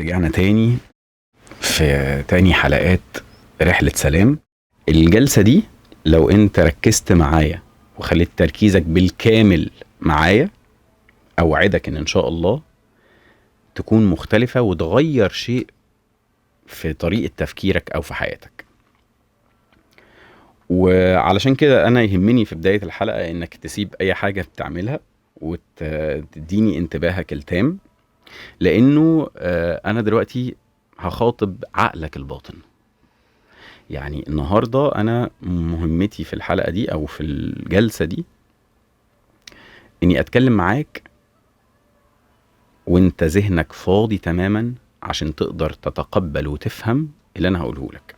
رجعنا تاني في تاني حلقات رحلة سلام. الجلسة دي لو انت ركزت معايا وخليت تركيزك بالكامل معايا، اوعدك ان شاء الله تكون مختلفة وتغير شيء في طريقة تفكيرك او في حياتك. وعلشان كده انا يهمني في بداية الحلقة انك تسيب اي حاجة بتعملها وتديني انتباهك التام، لانه انا دلوقتي هخاطب عقلك الباطن. يعني النهاردة انا مهمتي في الحلقة دي او في الجلسة دي اني اتكلم معاك وانت ذهنك فاضي تماما، عشان تقدر تتقبل وتفهم اللي انا هقوله لك.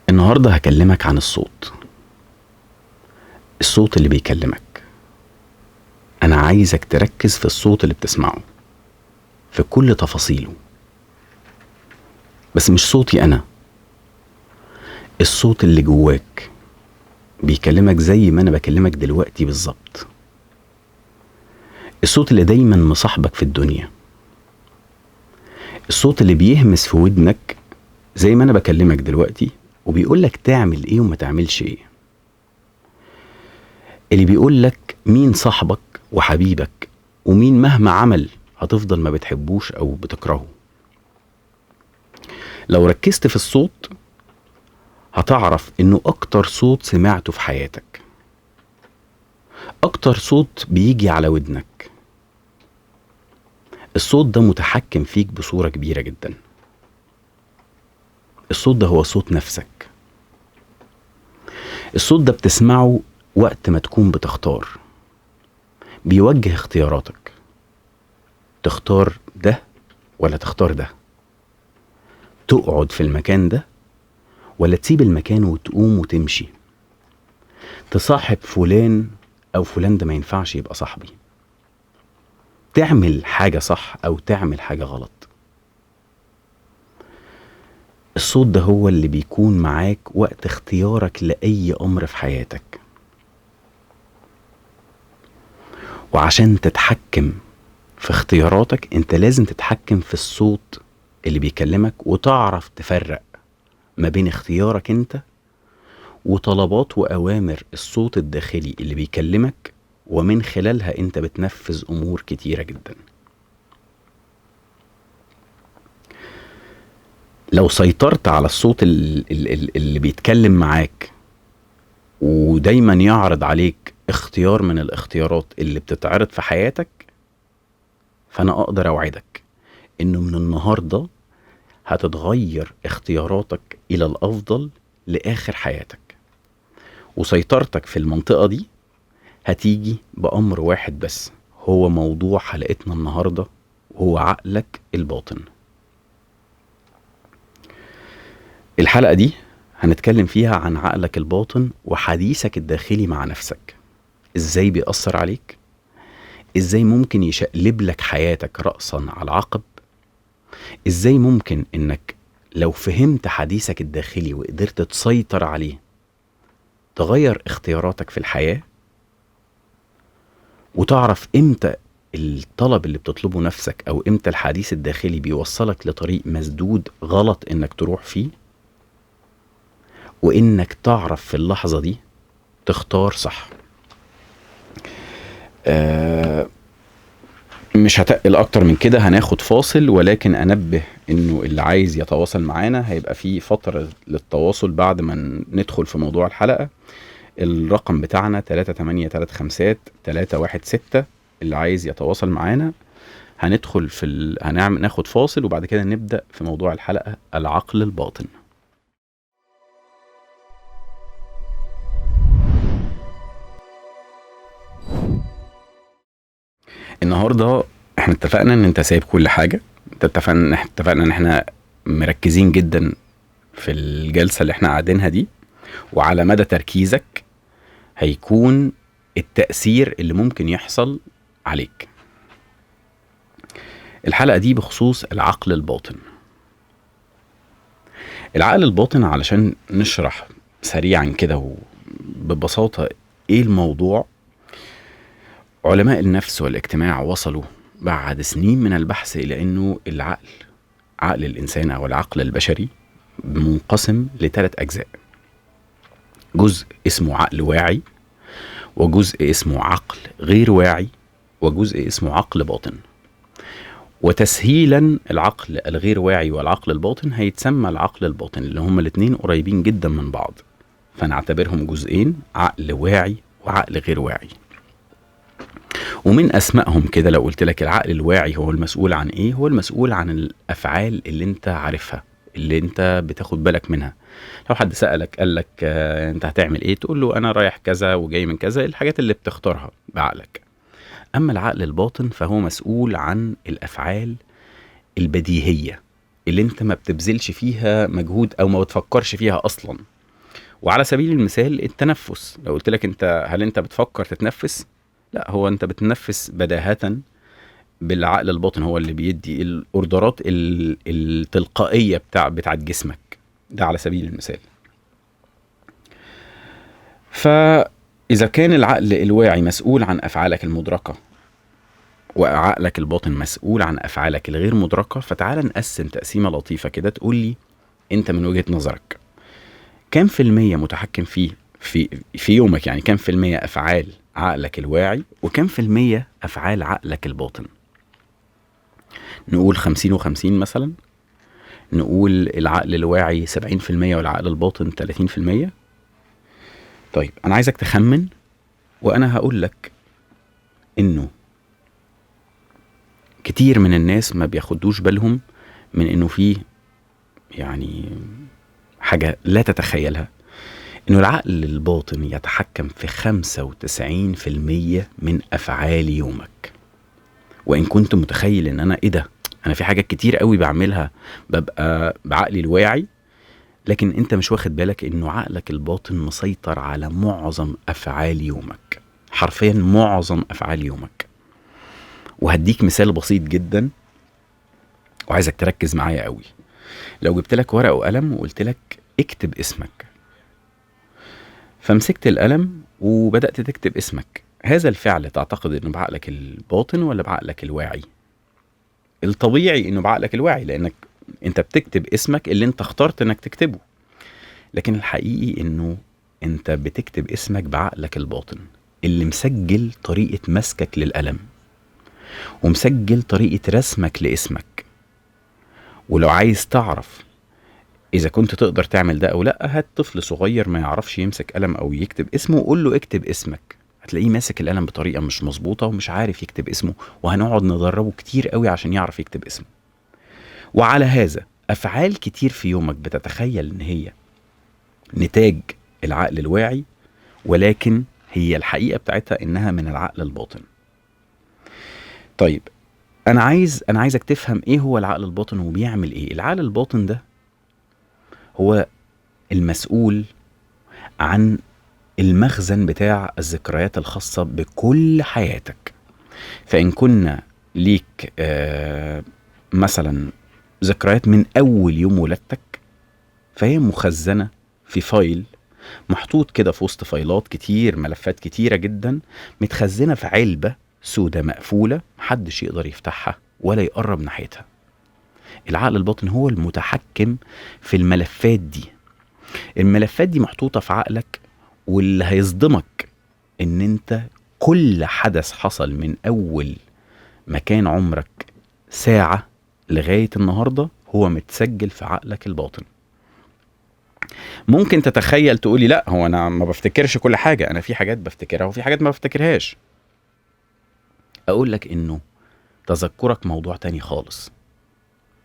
النهاردة هكلمك عن الصوت، الصوت اللي بيكلمك. انا عايزك تركز في الصوت اللي بتسمعه في كل تفاصيله، بس مش صوتي انا، الصوت اللي جواك بيكلمك زي ما انا بكلمك دلوقتي بالظبط. الصوت اللي دايما مصاحبك في الدنيا، الصوت اللي بيهمس في ودنك زي ما انا بكلمك دلوقتي وبيقولك تعمل ايه وما تعملش ايه، اللي بيقولك مين صاحبك وحبيبك ومين مهما عمل هتفضل ما بتحبوش او بتكرهه. لو ركزت في الصوت هتعرف انه اكتر صوت سمعته في حياتك، اكتر صوت بيجي على ودنك. الصوت ده متحكم فيك بصورة كبيرة جدا. الصوت ده هو صوت نفسك. الصوت ده بتسمعه وقت ما تكون بتختار، بيوجه اختياراتك، تختار ده ولا تختار ده، تقعد في المكان ده ولا تسيب المكان وتقوم وتمشي، تصاحب فلان او فلان ده ما ينفعش يبقى صاحبي، تعمل حاجة صح او تعمل حاجة غلط. الصوت ده هو اللي بيكون معاك وقت اختيارك لأي أمر في حياتك. وعشان تتحكم في اختياراتك انت لازم تتحكم في الصوت اللي بيكلمك، وتعرف تفرق ما بين اختيارك انت وطلبات وأوامر الصوت الداخلي اللي بيكلمك، ومن خلالها انت بتنفذ أمور كتيرة جدا. لو سيطرت على الصوت اللي بيتكلم معاك ودايما يعرض عليك اختيار من الاختيارات اللي بتتعرض في حياتك، فأنا أقدر أوعدك إنه من النهاردة هتتغير اختياراتك إلى الأفضل لآخر حياتك. وسيطرتك في المنطقة دي هتيجي بأمر واحد بس، هو موضوع حلقتنا النهاردة، وهو عقلك الباطن. الحلقة دي هنتكلم فيها عن عقلك الباطن وحديثك الداخلي مع نفسك، ازاي بيأثر عليك، ازاي ممكن يشقلب لك حياتك رأسا على عقب، ازاي ممكن انك لو فهمت حديثك الداخلي وقدرت تسيطر عليه تغير اختياراتك في الحياة، وتعرف امتى الطلب اللي بتطلبه نفسك او امتى الحديث الداخلي بيوصلك لطريق مسدود غلط انك تروح فيه، وانك تعرف في اللحظة دي تختار صح. مش هتقل اكتر من كده، هناخد فاصل، ولكن انبه انه اللي عايز يتواصل معانا هيبقى فيه فترة للتواصل بعد ما ندخل في موضوع الحلقة. الرقم بتاعنا 383 316، اللي عايز يتواصل معانا هندخل في هنعمل ناخد فاصل وبعد كده نبدأ في موضوع الحلقة، العقل الباطن. النهارده احنا اتفقنا ان انت سايب كل حاجة، اتفقنا ان احنا مركزين جدا في الجلسة اللي احنا قاعدينها دي، وعلى مدى تركيزك هيكون التأثير اللي ممكن يحصل عليك. الحلقة دي بخصوص العقل الباطن. العقل الباطن علشان نشرح سريعا كده وببساطة ايه الموضوع، علماء النفس والاجتماع وصلوا بعد سنين من البحث إلى أنه العقل، عقل الإنسان أو العقل البشري، منقسم لثلاث أجزاء. جزء اسمه عقل واعي، وجزء اسمه عقل غير واعي، وجزء اسمه عقل باطن. وتسهيلا العقل الغير واعي والعقل الباطن هيتسمى العقل الباطن، اللي هما الاتنين قريبين جدا من بعض، فنعتبرهم جزئين، عقل واعي وعقل غير واعي. ومن أسمائهم كده لو قلت لك العقل الواعي هو المسؤول عن إيه؟ هو المسؤول عن الأفعال اللي انت عارفها، اللي انت بتاخد بالك منها. لو حد سألك قال لك انت هتعمل ايه، تقول له انا رايح كذا وجاي من كذا، الحاجات اللي بتختارها بعقلك. اما العقل الباطن فهو مسؤول عن الافعال البديهية اللي انت ما بتبذلش فيها مجهود او ما بتفكرش فيها اصلا. وعلى سبيل المثال التنفس، لو قلت لك انت هل انت بتفكر تتنفس؟ لا، هو انت بتنفس بداهة بالعقل الباطن، هو اللي بيدي الاوردرات التلقائية بتاعت جسمك ده على سبيل المثال. فإذا كان العقل الواعي مسؤول عن أفعالك المدركة، وعقلك الباطن مسؤول عن أفعالك الغير مدركة، فتعال نقسم تقسيمة لطيفة كده تقول لي أنت من وجهة نظرك كم في المية متحكم فيه في يومك، يعني كم في المية أفعال عقلك الواعي وكم في المية أفعال عقلك الباطن. نقول 50 و50 مثلا، نقول العقل الواعي 70% والعقل الباطن 30%. طيب أنا عايزك تخمن، وأنا هقول لك إنه كتير من الناس ما بياخدوش بالهم من إنه فيه يعني حاجة لا تتخيلها، إنه العقل الباطن يتحكم في 95% من أفعال يومك. وإن كنت متخيل إن أنا إيه ده، أنا في حاجات كتير قوي بعملها ببقى بعقلي الواعي، لكن أنت مش واخد بالك إنه عقلك الباطن مسيطر على معظم أفعال يومك، حرفيا معظم أفعال يومك. وهديك مثال بسيط جدا وعايزك تركز معايا قوي. لو جبت لك ورقة وقلم وقلت لك اكتب اسمك، فمسكت القلم وبدأت تكتب اسمك، هذا الفعل تعتقد انه بعقلك الباطن ولا بعقلك الواعي؟ الطبيعي انه بعقلك الواعي، لانك انت بتكتب اسمك اللي انت اخترت انك تكتبه. لكن الحقيقي انه انت بتكتب اسمك بعقلك الباطن اللي مسجل طريقة مسكك للقلم، ومسجل طريقة رسمك لاسمك. ولو عايز تعرف إذا كنت تقدر تعمل ده أو لأ، هات طفل صغير ما يعرفش يمسك قلم أو يكتب اسمه وقول له اكتب اسمك، هتلاقيه ماسك القلم بطريقة مش مظبوطة ومش عارف يكتب اسمه، وهنقعد ندربه كتير قوي عشان يعرف يكتب اسمه. وعلى هذا أفعال كتير في يومك بتتخيل إن هي نتاج العقل الواعي، ولكن هي الحقيقة بتاعتها إنها من العقل الباطن. طيب أنا عايزك تفهم إيه هو العقل الباطن وبيعمل إيه. العقل الباطن ده هو المسؤول عن المخزن بتاع الذكريات الخاصة بكل حياتك. فإن كنا ليك مثلا ذكريات من أول يوم ولادتك، فهي مخزنة في file محطوط كده في وسط فايلات كتير، ملفات كتيرة جدا، متخزنة في علبة سودة مقفولة محدش يقدر يفتحها ولا يقرب ناحيتها. العقل الباطن هو المتحكم في الملفات دي. الملفات دي محطوطة في عقلك، واللي هيصدمك ان انت كل حدث حصل من اول ما كان عمرك ساعة لغاية النهاردة هو متسجل في عقلك الباطن. ممكن تتخيل تقولي لا هو انا ما بفتكرش كل حاجة، انا في حاجات بفتكرها وفي حاجات ما بفتكرهاش. اقول لك انه تذكرك موضوع تاني خالص،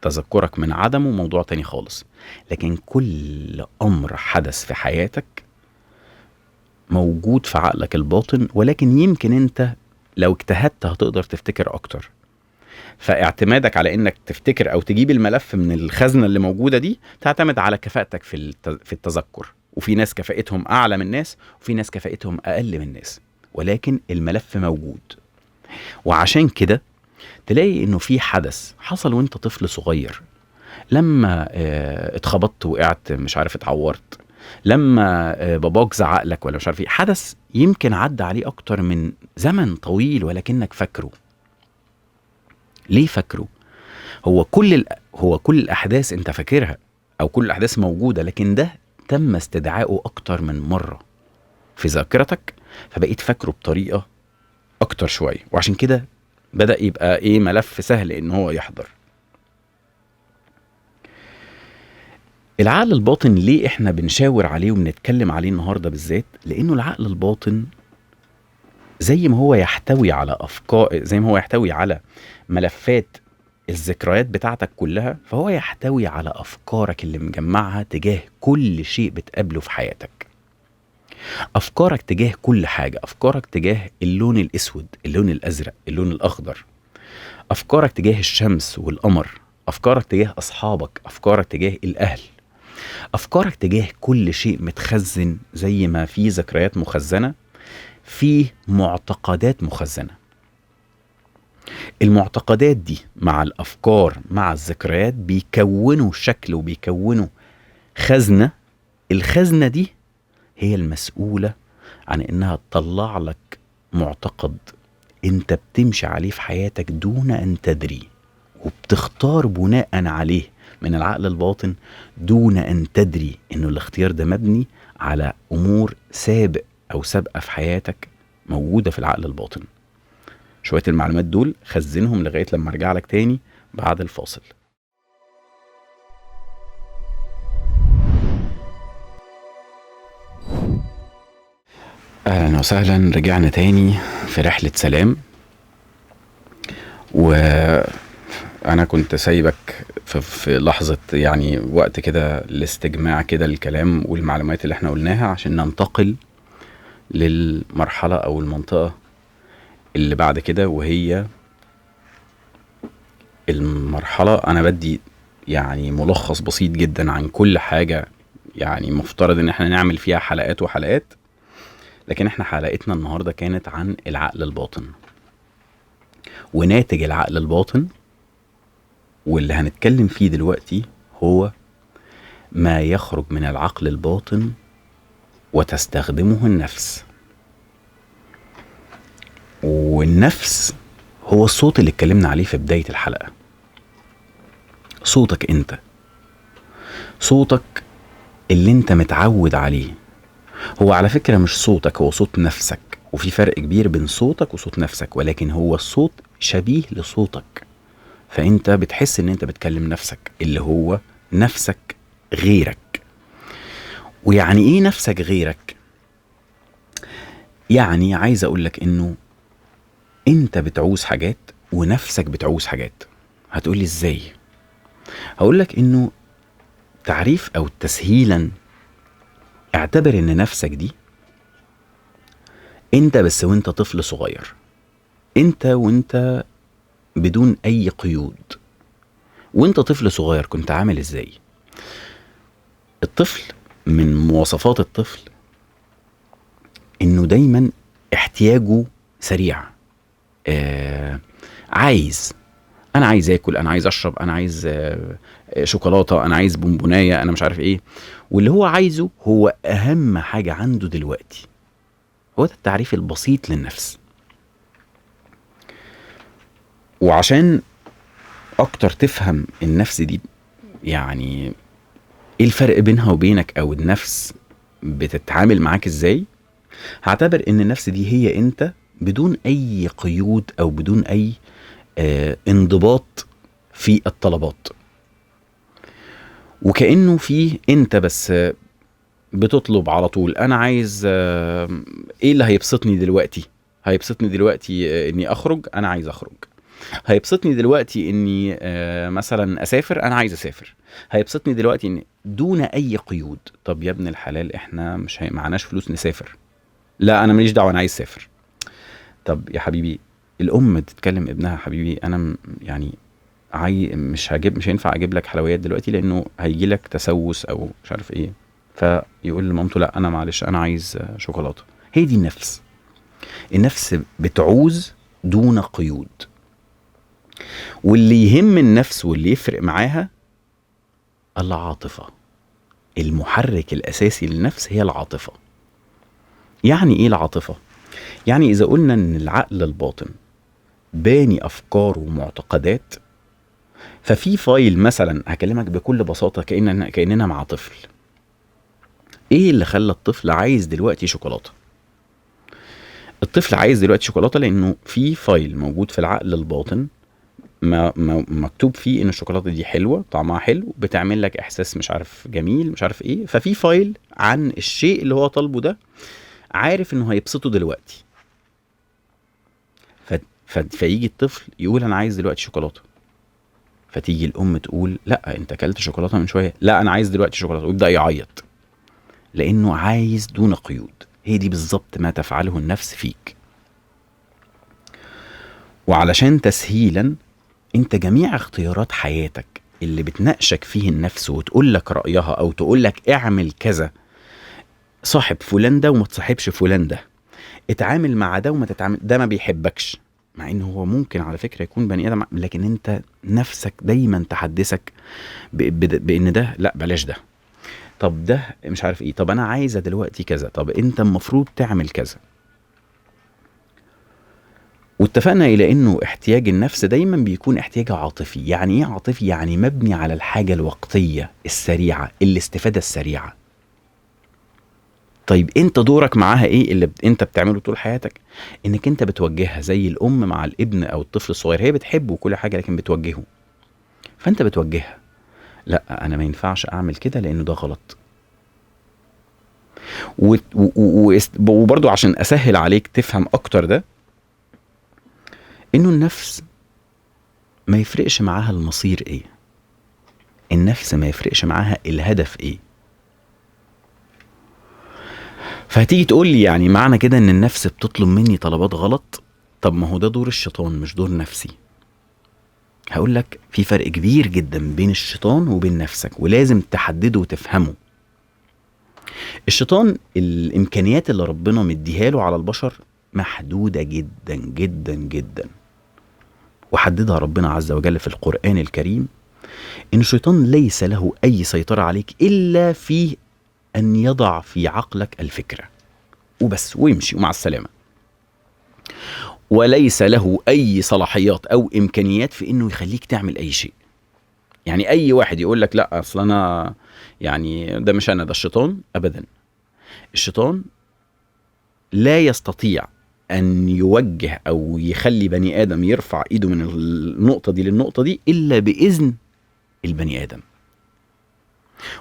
تذكرك من عدمه موضوع تاني خالص، لكن كل امر حدث في حياتك موجود في عقلك الباطن، ولكن يمكن انت لو اجتهدت هتقدر تفتكر اكتر. فاعتمادك على انك تفتكر او تجيب الملف من الخزنة اللي موجودة دي تعتمد على كفاءتك في التذكر، وفي ناس كفاءتهم اعلى من ناس وفي ناس كفاءتهم اقل من ناس، ولكن الملف موجود. وعشان كده تلاقي انه في حدث حصل وانت طفل صغير، لما اتخبطت وقعت مش عارف اتعورت، لما باباك زعق لك ولا مش عارف ايه، حدث يمكن عدى عليه اكتر من زمن طويل ولكنك فاكره. ليه فاكره؟ هو كل الأحداث أنت فاكرها أو كل الأحداث موجودة، لكن ده تم استدعائه أكتر من مرة في ذاكرتك، فبقيت فاكره بطريقة أكتر شوية، وعشان كده بدأ يبقى إيه، ملف سهل إن هو يحضر. العقل الباطن ليه إحنا بنشاور عليه وبنتكلم عليه النهاردة بالذات؟ لأنه العقل الباطن زي ما هو يحتوي على أفكار، زي ما هو يحتوي على ملفات الذكريات بتاعتك كلها، فهو يحتوي على أفكارك اللي مجمعها تجاه كل شيء بتقابله في حياتك. أفكارك تجاه كل حاجة، أفكارك تجاه اللون الأسود، اللون الأزرق، اللون الأخضر، أفكارك تجاه الشمس والقمر، أفكارك تجاه أصحابك، أفكارك تجاه الأهل، أفكارك تجاه كل شيء متخزن. زي ما في ذكريات مخزنة، في معتقدات مخزنة. المعتقدات دي مع الأفكار مع الذكريات بيكونوا شكل وبيكونوا خزنة. الخزنة دي هي المسؤولة عن إنها تطلع لك معتقد أنت بتمشي عليه في حياتك دون أن تدري، وبتختار بناء عليه من العقل الباطن دون أن تدري إنه الاختيار ده مبني على أمور سابق أو سابقة في حياتك موجودة في العقل الباطن. شوية المعلومات دول خزنهم لغاية لما أرجع لك تاني بعد الفاصل. أهلا وسهلا، رجعنا تاني في رحلة سلام. وأنا كنت سايبك في لحظة يعني وقت كده لاستجماع كده الكلام والمعلومات اللي احنا قلناها عشان ننتقل للمرحلة أو المنطقة اللي بعد كده، وهي المرحلة أنا بدي يعني ملخص بسيط جدا عن كل حاجة يعني مفترض إن احنا نعمل فيها حلقات وحلقات، لكن احنا حلقتنا النهاردة كانت عن العقل الباطن وناتج العقل الباطن، واللي هنتكلم فيه دلوقتي هو ما يخرج من العقل الباطن وتستخدمه النفس. والنفس هو الصوت اللي اتكلمنا عليه في بداية الحلقة، صوتك انت، صوتك اللي انت متعود عليه. هو على فكرة مش صوتك، هو صوت نفسك، وفي فرق كبير بين صوتك وصوت نفسك، ولكن هو الصوت شبيه لصوتك، فانت بتحس ان انت بتكلم نفسك اللي هو نفسك غيرك. ويعني ايه نفسك غيرك؟ يعني عايز اقولك انه انت بتعوز حاجات ونفسك بتعوز حاجات. هتقولي ازاي؟ هقولك انه تعريف او تسهيلا، اعتبر ان نفسك دي انت بس وانت طفل صغير، انت وانت بدون اي قيود. وانت طفل صغير كنت عامل ازاي؟ الطفل من مواصفات الطفل انه دايما احتياجه سريع، عايز، انا عايز اكل، انا عايز اشرب، انا عايز شوكولاتة، انا عايز بونبونايه، انا مش عارف ايه، واللي هو عايزه هو اهم حاجة عنده دلوقتي. هو ده التعريف البسيط للنفس. وعشان اكتر تفهم النفس دي يعني ايه الفرق بينها وبينك، او النفس بتتعامل معاك ازاي، هعتبر ان النفس دي هي انت بدون اي قيود او بدون اي انضباط في الطلبات، وكأنه فيه انت بس بتطلب على طول. انا عايز ايه اللي هيبسطني دلوقتي؟ هيبسطني دلوقتي اني اخرج، انا عايز اخرج. هيبسطني دلوقتي اني مثلا اسافر، انا عايز اسافر. هيبسطني دلوقتي اني دون اي قيود. طب يا ابن الحلال احنا مش معناش فلوس نسافر. لا انا ماليش دعوه، انا عايز اسافر. طب يا حبيبي، الام تتكلم ابنها، حبيبي انا يعني مش هينفع اجيب لك حلويات دلوقتي لانه هيجي لك تسوس او مش عارف ايه. فيقول لمامته لا انا معلش انا عايز شوكولاتة. هي دي النفس. النفس بتعوز دون قيود، واللي يهم النفس واللي يفرق معاها العاطفة. المحرك الاساسي للنفس هي العاطفة. يعني ايه العاطفة؟ يعني اذا قلنا ان العقل الباطن باني افكار ومعتقدات. ففي file مثلا، هكلمك بكل بساطة كاننا مع طفل. ايه اللي خلى الطفل عايز دلوقتي شوكولاتة؟ الطفل عايز دلوقتي شوكولاتة لانه في file موجود في العقل الباطن ما مكتوب فيه ان الشوكولاتة دي حلوة، طعمها حلو، بتعمل لك احساس مش عارف جميل، مش عارف ايه. ففي file عن الشيء اللي هو طالبه ده، عارف انه هيبسطه دلوقتي. فيجي الطفل يقول انا عايز دلوقتي شوكولاتة، فتيجي الام تقول لا انت اكلت شوكولاتة من شوية، لا انا عايز دلوقتي شوكولاتة، ويبدا يعيط لانه عايز دون قيود. هي دي بالظبط ما تفعله النفس فيك. وعلشان تسهيلا، انت جميع اختيارات حياتك اللي بتناقشك فيه النفس وتقول لك رأيها او تقول لك اعمل كذا، صاحب فلان ده وما تصاحبش فلان ده، اتعامل مع ده وما تتعامل ده، ما بيحبكش، مع ان هو ممكن على فكرة يكون بني ادم، لكن انت نفسك دايما تحدثك بان ده لا بلاش ده، طب ده مش عارف ايه، طب انا عايزة دلوقتي كذا، طب انت المفروض تعمل كذا. واتفقنا الى انه احتياج النفس دايما بيكون احتياج عاطفي. يعني ايه عاطفي؟ يعني مبني على الحاجة الوقتية السريعة، الاستفادة السريعة. طيب انت دورك معاها ايه اللي انت بتعمله طول حياتك؟ انك انت بتوجهها زي الام مع الابن او الطفل الصغير، هي بتحبه وكل حاجة لكن بتوجهه. فانت بتوجهها، لا انا ما ينفعش اعمل كده لانه ده غلط. وبرضو عشان اسهل عليك تفهم اكتر ده، انه النفس ما يفرقش معاها المصير ايه، النفس ما يفرقش معاها الهدف ايه. فهتيجي تقول لي يعني معنى كده ان النفس بتطلب مني طلبات غلط؟ طب ما هو ده دور الشيطان مش دور نفسي. هقول لك في فرق كبير جدا بين الشيطان وبين نفسك، ولازم تحدده وتفهمه. الشيطان الامكانيات اللي ربنا مديها له على البشر محدودة جدا جدا جدا، وحددها ربنا عز وجل في القرآن الكريم إن الشيطان ليس له أي سيطرة عليك إلا في أن يضع في عقلك الفكرة وبس، ويمشي ومع السلامة. وليس له أي صلاحيات أو إمكانيات في إنه يخليك تعمل أي شيء. يعني أي واحد يقول لك لا أصل أنا يعني ده مش أنا ده الشيطان، أبدا. الشيطان لا يستطيع أن يوجه أو يخلي بني آدم يرفع إيده من النقطة دي للنقطة دي إلا بإذن البني آدم.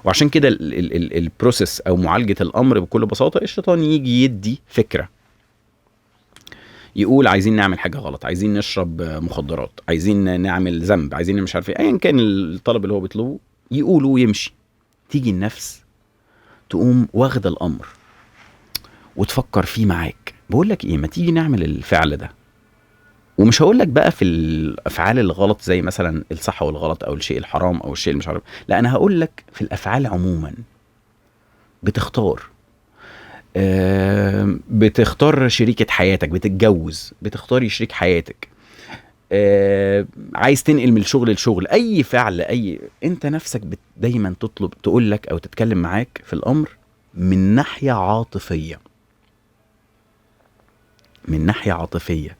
وعشان كده ال process أو معالجة الأمر بكل بساطة، الشيطان يجي يدي فكرة، يقول عايزين نعمل حاجة غلط، عايزين نشرب مخدرات، عايزين نعمل ذنب، عايزين مش عارف ايه، أيا كان الطلب اللي هو بيطلبه يقوله ويمشي. تيجي النفس تقوم واخدة الأمر وتفكر فيه معاك، بقول لك ايه، ما تيجي نعمل الفعل ده. ومش هقول لك بقى في الافعال الغلط زي مثلا الصح والغلط او الشيء الحرام او الشيء اللي مش عارف، لا انا هقول لك في الافعال عموما. بتختار، بتختار شريكة حياتك، بتتجوز، بتختاري شريك حياتك، عايز تنقل من شغل لشغل، اي فعل، اي انت نفسك دايما تطلب، تقول لك او تتكلم معاك في الامر من ناحية عاطفية، من ناحية عاطفية،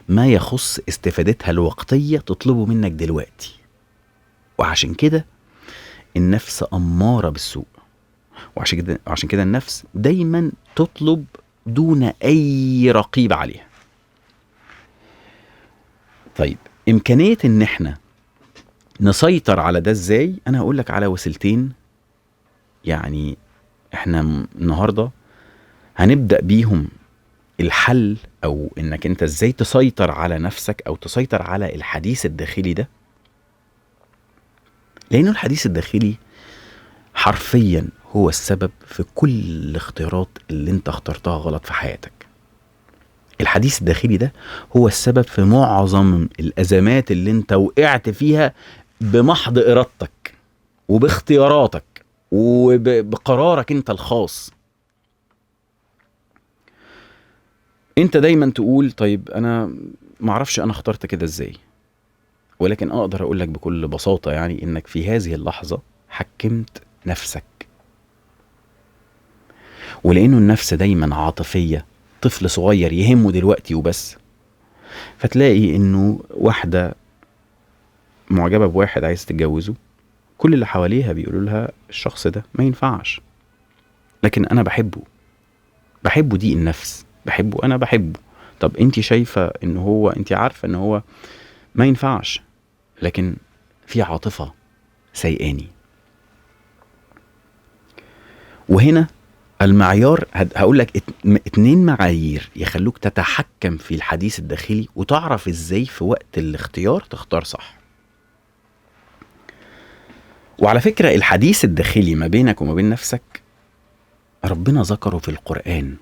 ما يخص استفادتها الوقتية تطلبه منك دلوقتي. وعشان كده النفس أمارة بالسوء، وعشان كده النفس دايما تطلب دون أي رقيب عليها. طيب إمكانية إن احنا نسيطر على ده إزاي؟ أنا هقولك على وسيلتين، يعني احنا النهاردة هنبدأ بيهم الحل، او انك انت ازاي تسيطر على نفسك او تسيطر على الحديث الداخلي ده. لانه الحديث الداخلي حرفيا هو السبب في كل الاختيارات اللي انت اخترتها غلط في حياتك. الحديث الداخلي ده هو السبب في معظم الازمات اللي انت وقعت فيها بمحض ارادتك وباختياراتك وبقرارك انت الخاص. انت دايما تقول طيب انا معرفش انا اخترت كده ازاي، ولكن اقدر اقول لك بكل بساطة يعني انك في هذه اللحظة حكمت نفسك. ولانه النفس دايما عاطفية، طفل صغير يهمه دلوقتي وبس، فتلاقي انه واحدة معجبة بواحد عايز تتجوزه، كل اللي حواليها بيقولوا لها الشخص ده ما ينفعش، لكن انا بحبه، بحبه، دي النفس، بحبه، انا بحبه. طب انت شايفة ان هو، انت عارفة ان هو ما ينفعش، لكن في عاطفة سيئاني. وهنا المعيار، هقول لك 2 معايير يخلوك تتحكم في الحديث الداخلي وتعرف ازاي في وقت الاختيار تختار صح. وعلى فكرة الحديث الداخلي ما بينك وما بين نفسك ربنا ذكره في القرآن،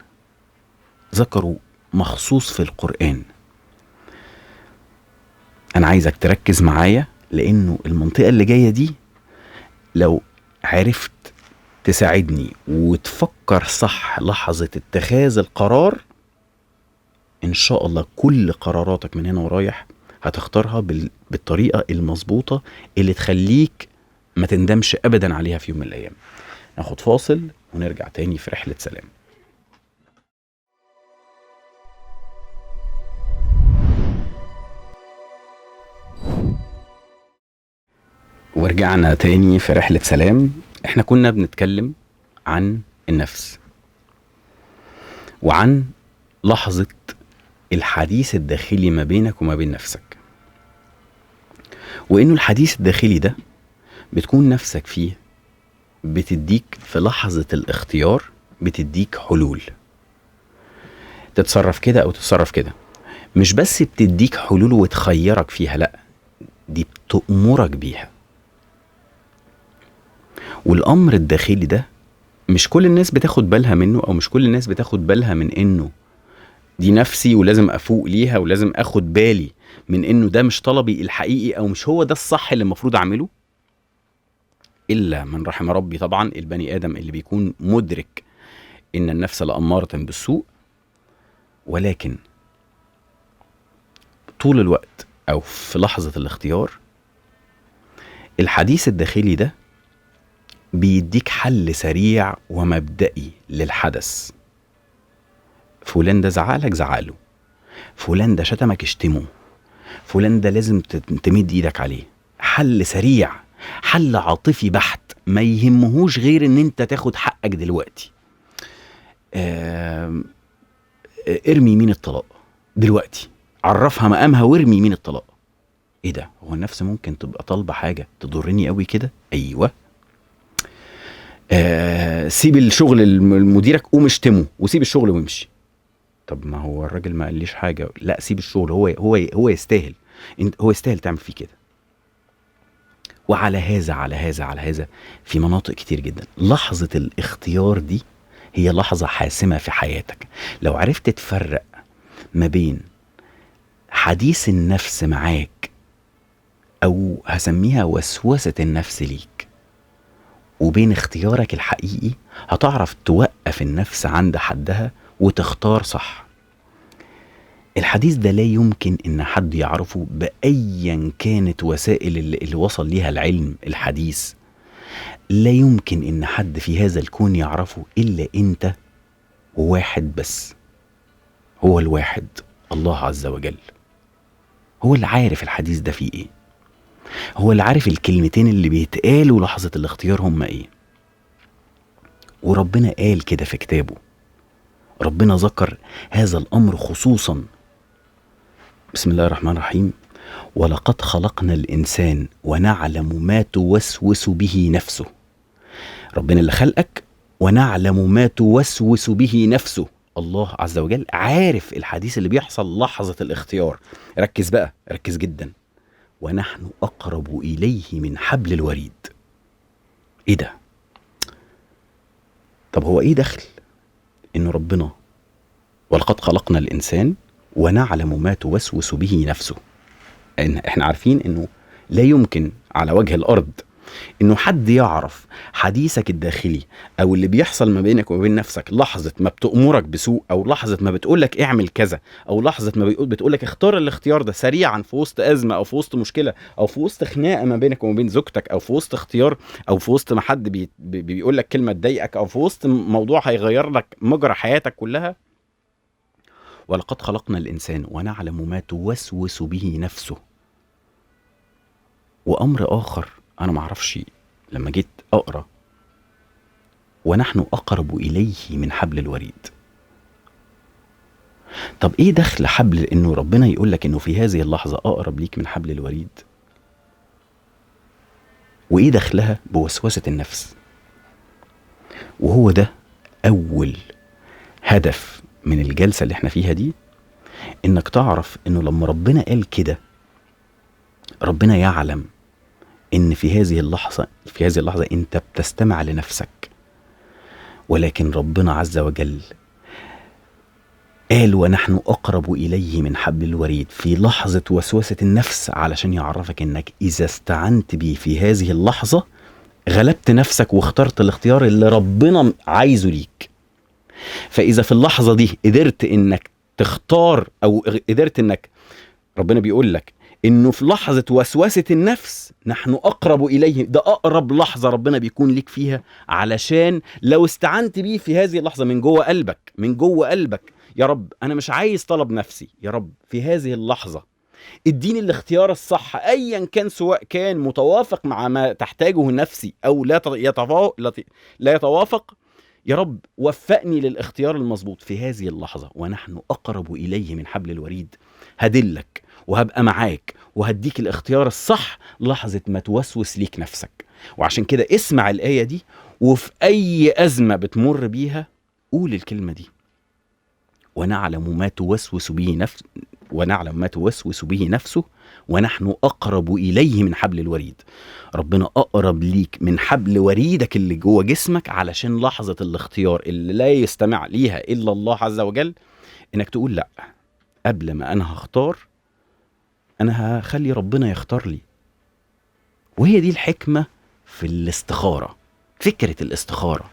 ذكره مخصوص في القرآن. أنا عايزك تركز معايا، لأنه المنطقة اللي جاية دي لو عرفت تساعدني وتفكر صح لحظة اتخاذ القرار، إن شاء الله كل قراراتك من هنا ورايح هتختارها بالطريقة المظبوطة اللي تخليك ما تندمش أبدا عليها في يوم من الأيام. ناخد فاصل ونرجع تاني في رحلة سلام. ورجعنا تاني في رحلة سلام. احنا كنا بنتكلم عن النفس وعن لحظة الحديث الداخلي ما بينك وما بين نفسك، وإنه الحديث الداخلي ده بتكون نفسك فيه بتديك في لحظة الاختيار، بتديك حلول تتصرف كده أو تتصرف كده. مش بس بتديك حلول وتخيرك فيها، لأ، دي بتأمرك بيها. والأمر الداخلي ده مش كل الناس بتاخد بالها منه، أو مش كل الناس بتاخد بالها من إنه دي نفسي ولازم أفوق ليها ولازم أخد بالي من إنه ده مش طلبي الحقيقي أو مش هو ده الصح اللي المفروض أعمله، إلا من رحم ربي طبعا، البني آدم اللي بيكون مدرك إن النفس لأمارة بالسوء. ولكن طول الوقت أو في لحظة الاختيار الحديث الداخلي ده بيديك حل سريع ومبدئي للحدث. فلان ده زعقلك زعقله، فلان ده شتمك اشتمه، فلان ده لازم تمد ايدك عليه. حل سريع، حل عاطفي بحت، ما يهمهوش غير ان انت تاخد حقك دلوقتي. ارمي يمين الطلاق دلوقتي، عرفها مقامها وارمي يمين الطلاق. ايه ده؟ هو النفس ممكن تبقى طالبة حاجة تضرني قوي كده؟ ايوه. سيب الشغل مديرك قوم اشتمه وسيب الشغل وامشي. طب ما هو الراجل ما قاليش حاجة. لا، سيب الشغل، هو هو هو يستاهل، هو يستاهل تعمل فيه كده. وعلى هذا على هذا على هذا في مناطق كتير جدا. لحظة الاختيار دي هي لحظة حاسمة في حياتك. لو عرفت تفرق ما بين حديث النفس معاك، أو هسميها وسوسة النفس ليك، وبين اختيارك الحقيقي، هتعرف توقف النفس عند حدها وتختار صح. الحديث ده لا يمكن ان حد يعرفه بأيا كانت وسائل اللي وصل ليها العلم الحديث. لا يمكن ان حد في هذا الكون يعرفه الا انت وواحد بس، هو الواحد الله عز وجل. هو اللي عارف الحديث ده فيه ايه، هو اللي عارف الكلمتين اللي بيتقالوا لحظة الاختيار هم ايه. وربنا قال كده في كتابه، ربنا ذكر هذا الأمر خصوصا. بسم الله الرحمن الرحيم: ولقد خلقنا الإنسان ونعلم ما توسوس به نفسه. ربنا اللي خلقك ونعلم ما توسوس به نفسه. الله عز وجل عارف الحديث اللي بيحصل لحظة الاختيار. ركز بقى، ركز جدا. ونحن أقرب إليه من حبل الوريد. إيه ده؟ طب هو إيه دخل إن ربنا ولقد خلقنا الإنسان ونعلم ما توسوس به نفسه؟ إن إحنا عارفين إنه لا يمكن على وجه الأرض إنه حد يعرف حديثك الداخلي أو اللي بيحصل ما بينك وما بين نفسك لحظة ما بتأمرك بسوء، أو لحظة ما بتقولك اعمل كذا، أو لحظة ما بتقولك اختار الاختيار ده سريعا في وسط أزمة أو في وسط مشكلة أو في وسط خناقة ما بينك وما بين زوجتك، أو في وسط اختيار، أو في وسط ما حد بيقولك كلمة تضايقك، أو في وسط موضوع هيغير لك مجرى حياتك كلها. ولقد خلقنا الإنسان ونعلم ما توسوس به نفسه. وأمر آخر أنا معرفش لما جيت أقرأ، ونحن أقرب إليه من حبل الوريد. طب إيه دخل حبل إنه ربنا يقول لك إنه في هذه اللحظة أقرب ليك من حبل الوريد؟ وإيه دخلها بوسوسة النفس؟ وهو ده أول هدف من الجلسة اللي احنا فيها دي، إنك تعرف إنه لما ربنا قال كده ربنا يعلم إن في هذه اللحظة أنت بتستمع لنفسك، ولكن ربنا عز وجل قال ونحن أقرب إليه من حبل الوريد في لحظة وسوسة النفس، علشان يعرفك إنك إذا استعنت بيه في هذه اللحظة غلبت نفسك واخترت الاختيار اللي ربنا عايزه ليك. فإذا في اللحظة دي قدرت إنك تختار، أو قدرت إنك ربنا بيقول لك إنه في لحظة وسوسة النفس نحن أقرب إليه، ده أقرب لحظة ربنا بيكون ليك فيها، علشان لو استعنت بيه في هذه اللحظة من جوه قلبك، من جوه قلبك، يا رب أنا مش عايز طلب نفسي، يا رب في هذه اللحظة اديني الاختيار الصح أيا كان، سواء كان متوافق مع ما تحتاجه نفسي أو لا يتوافق، يا رب وفقني للاختيار المظبوط في هذه اللحظة. ونحن أقرب إليه من حبل الوريد، هدلك وهبقى معاك وهديك الاختيار الصح لحظة ما توسوس ليك نفسك. وعشان كده اسمع الآية دي، وفي أي أزمة بتمر بيها قول الكلمة دي، ونعلم ما توسوس به نفس ونعلم ما توسوس به نفسه ونحن أقرب إليه من حبل الوريد. ربنا أقرب ليك من حبل وريدك اللي جوه جسمك، علشان لحظة الاختيار اللي لا يستمع ليها إلا الله عز وجل إنك تقول لأ، قبل ما أنا هختار أنا هخلي ربنا يختار لي. وهي دي الحكمة في الاستخارة، فكرة الاستخارة.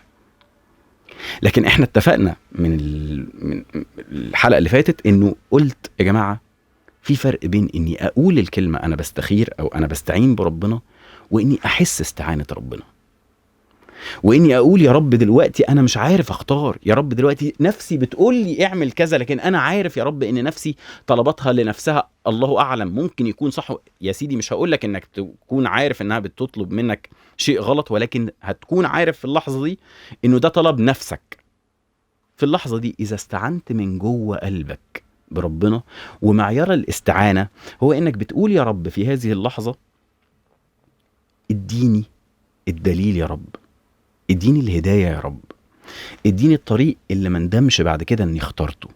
لكن احنا اتفقنا من الحلقة اللي فاتت انه قلت يا جماعة في فرق بين اني اقول الكلمة انا بستخير او انا بستعين بربنا، واني احس استعانة ربنا، واني اقول يا رب دلوقتي انا مش عارف اختار، يا رب دلوقتي نفسي بتقول لي اعمل كذا، لكن انا عارف يا رب ان نفسي طلبتها لنفسها، الله اعلم ممكن يكون صح. يا سيدي مش هقول لك انك تكون عارف انها بتطلب منك شيء غلط، ولكن هتكون عارف في اللحظة دي انه ده طلب نفسك. في اللحظة دي اذا استعنت من جوه قلبك بربنا، ومعيار الاستعانة هو انك بتقول يا رب في هذه اللحظة اديني الدليل يا رب، اديني الهداية يا رب، اديني الطريق اللي ما ندمش بعد كده اني اخترته.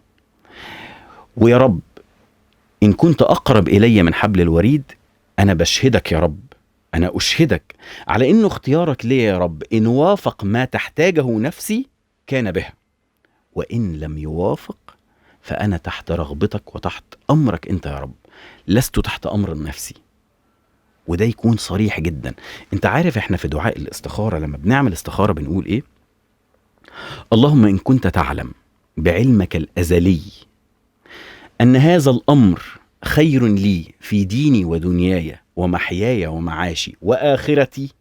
ويا رب ان كنت اقرب الي من حبل الوريد انا بشهدك يا رب، انا اشهدك على انه اختيارك لي يا رب ان وافق ما تحتاجه نفسي كان بها، وان لم يوافق فانا تحت رغبتك وتحت امرك انت يا رب، لست تحت امر نفسي. وده يكون صريح جدا. انت عارف احنا في دعاء الاستخارة لما بنعمل استخارة بنقول ايه؟ اللهم ان كنت تعلم بعلمك الازلي ان هذا الامر خير لي في ديني ودنياي ومحياي ومعاشي واخرتي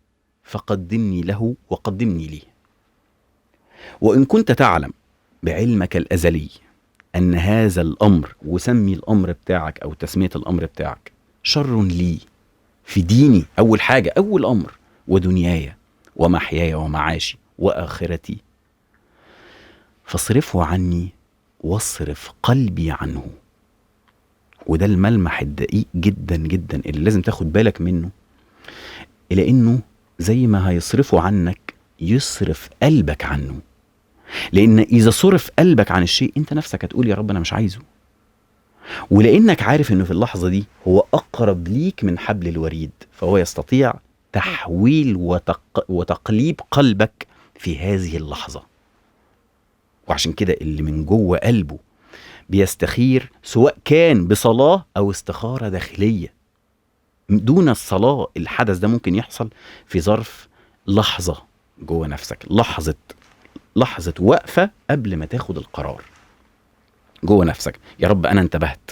فقدمني له وقدمني ليه. وان كنت تعلم بعلمك الازلي ان هذا الامر، وسمي الامر بتاعك او تسمية الامر بتاعك، شر لي في ديني أول حاجة، أول أمر، ودنياي ومحياي ومعاشي وآخرتي، فاصرفه عني واصرف قلبي عنه. وده الملمح الدقيق جدا جدا اللي لازم تاخد بالك منه، إلى إنه زي ما هيصرفه عنك يصرف قلبك عنه، لأن إذا صرف قلبك عن الشيء أنت نفسك هتقول يا رب أنا مش عايزه، ولأنك عارف أنه في اللحظة دي هو أقرب ليك من حبل الوريد، فهو يستطيع تحويل وتقليب قلبك في هذه اللحظة. وعشان كده اللي من جوه قلبه بيستخير، سواء كان بصلاة أو استخارة داخلية دون الصلاة، الحدث ده ممكن يحصل في ظرف لحظة جوه نفسك، لحظة وقفة قبل ما تاخد القرار جوه نفسك. يا رب أنا انتبهت،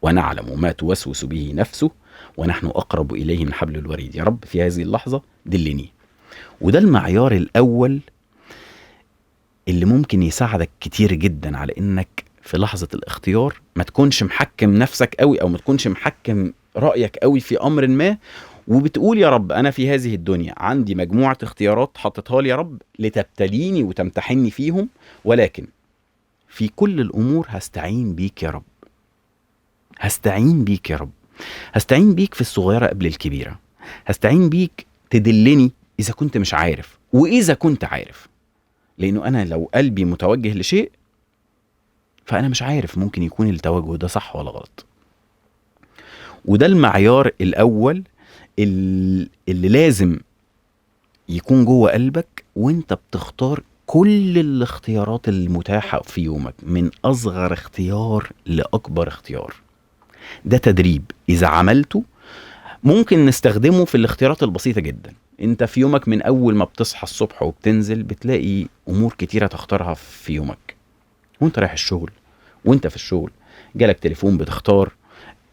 ونعلم ما توسوس به نفسه ونحن أقرب إليه من حبل الوريد، يا رب في هذه اللحظة دلني. وده المعيار الأول اللي ممكن يساعدك كتير جدا على إنك في لحظة الاختيار ما تكونش محكم نفسك قوي، او ما تكونش محكم رأيك قوي في امر ما، وبتقول يا رب انا في هذه الدنيا عندي مجموعة اختيارات حطيتها لي يا رب لتبتليني وتمتحني فيهم، ولكن في كل الامور هستعين بيك يا رب، هستعين بيك يا رب، هستعين بيك في الصغيرة قبل الكبيرة، هستعين بيك تدلني إذا كنت مش عارف وإذا كنت عارف، لأنه أنا لو قلبي متوجه لشيء فأنا مش عارف ممكن يكون التوجه ده صح ولا غلط. وده المعيار الأول اللي لازم يكون جوه قلبك وانت بتختار كل الاختيارات المتاحة في يومك، من أصغر اختيار لأكبر اختيار. ده تدريب إذا عملته ممكن نستخدمه في الاختيارات البسيطة جدا. انت في يومك من أول ما بتصحى الصبح وبتنزل بتلاقي أمور كتيرة تختارها في يومك، وانت رايح الشغل، وانت في الشغل جالك تليفون بتختار،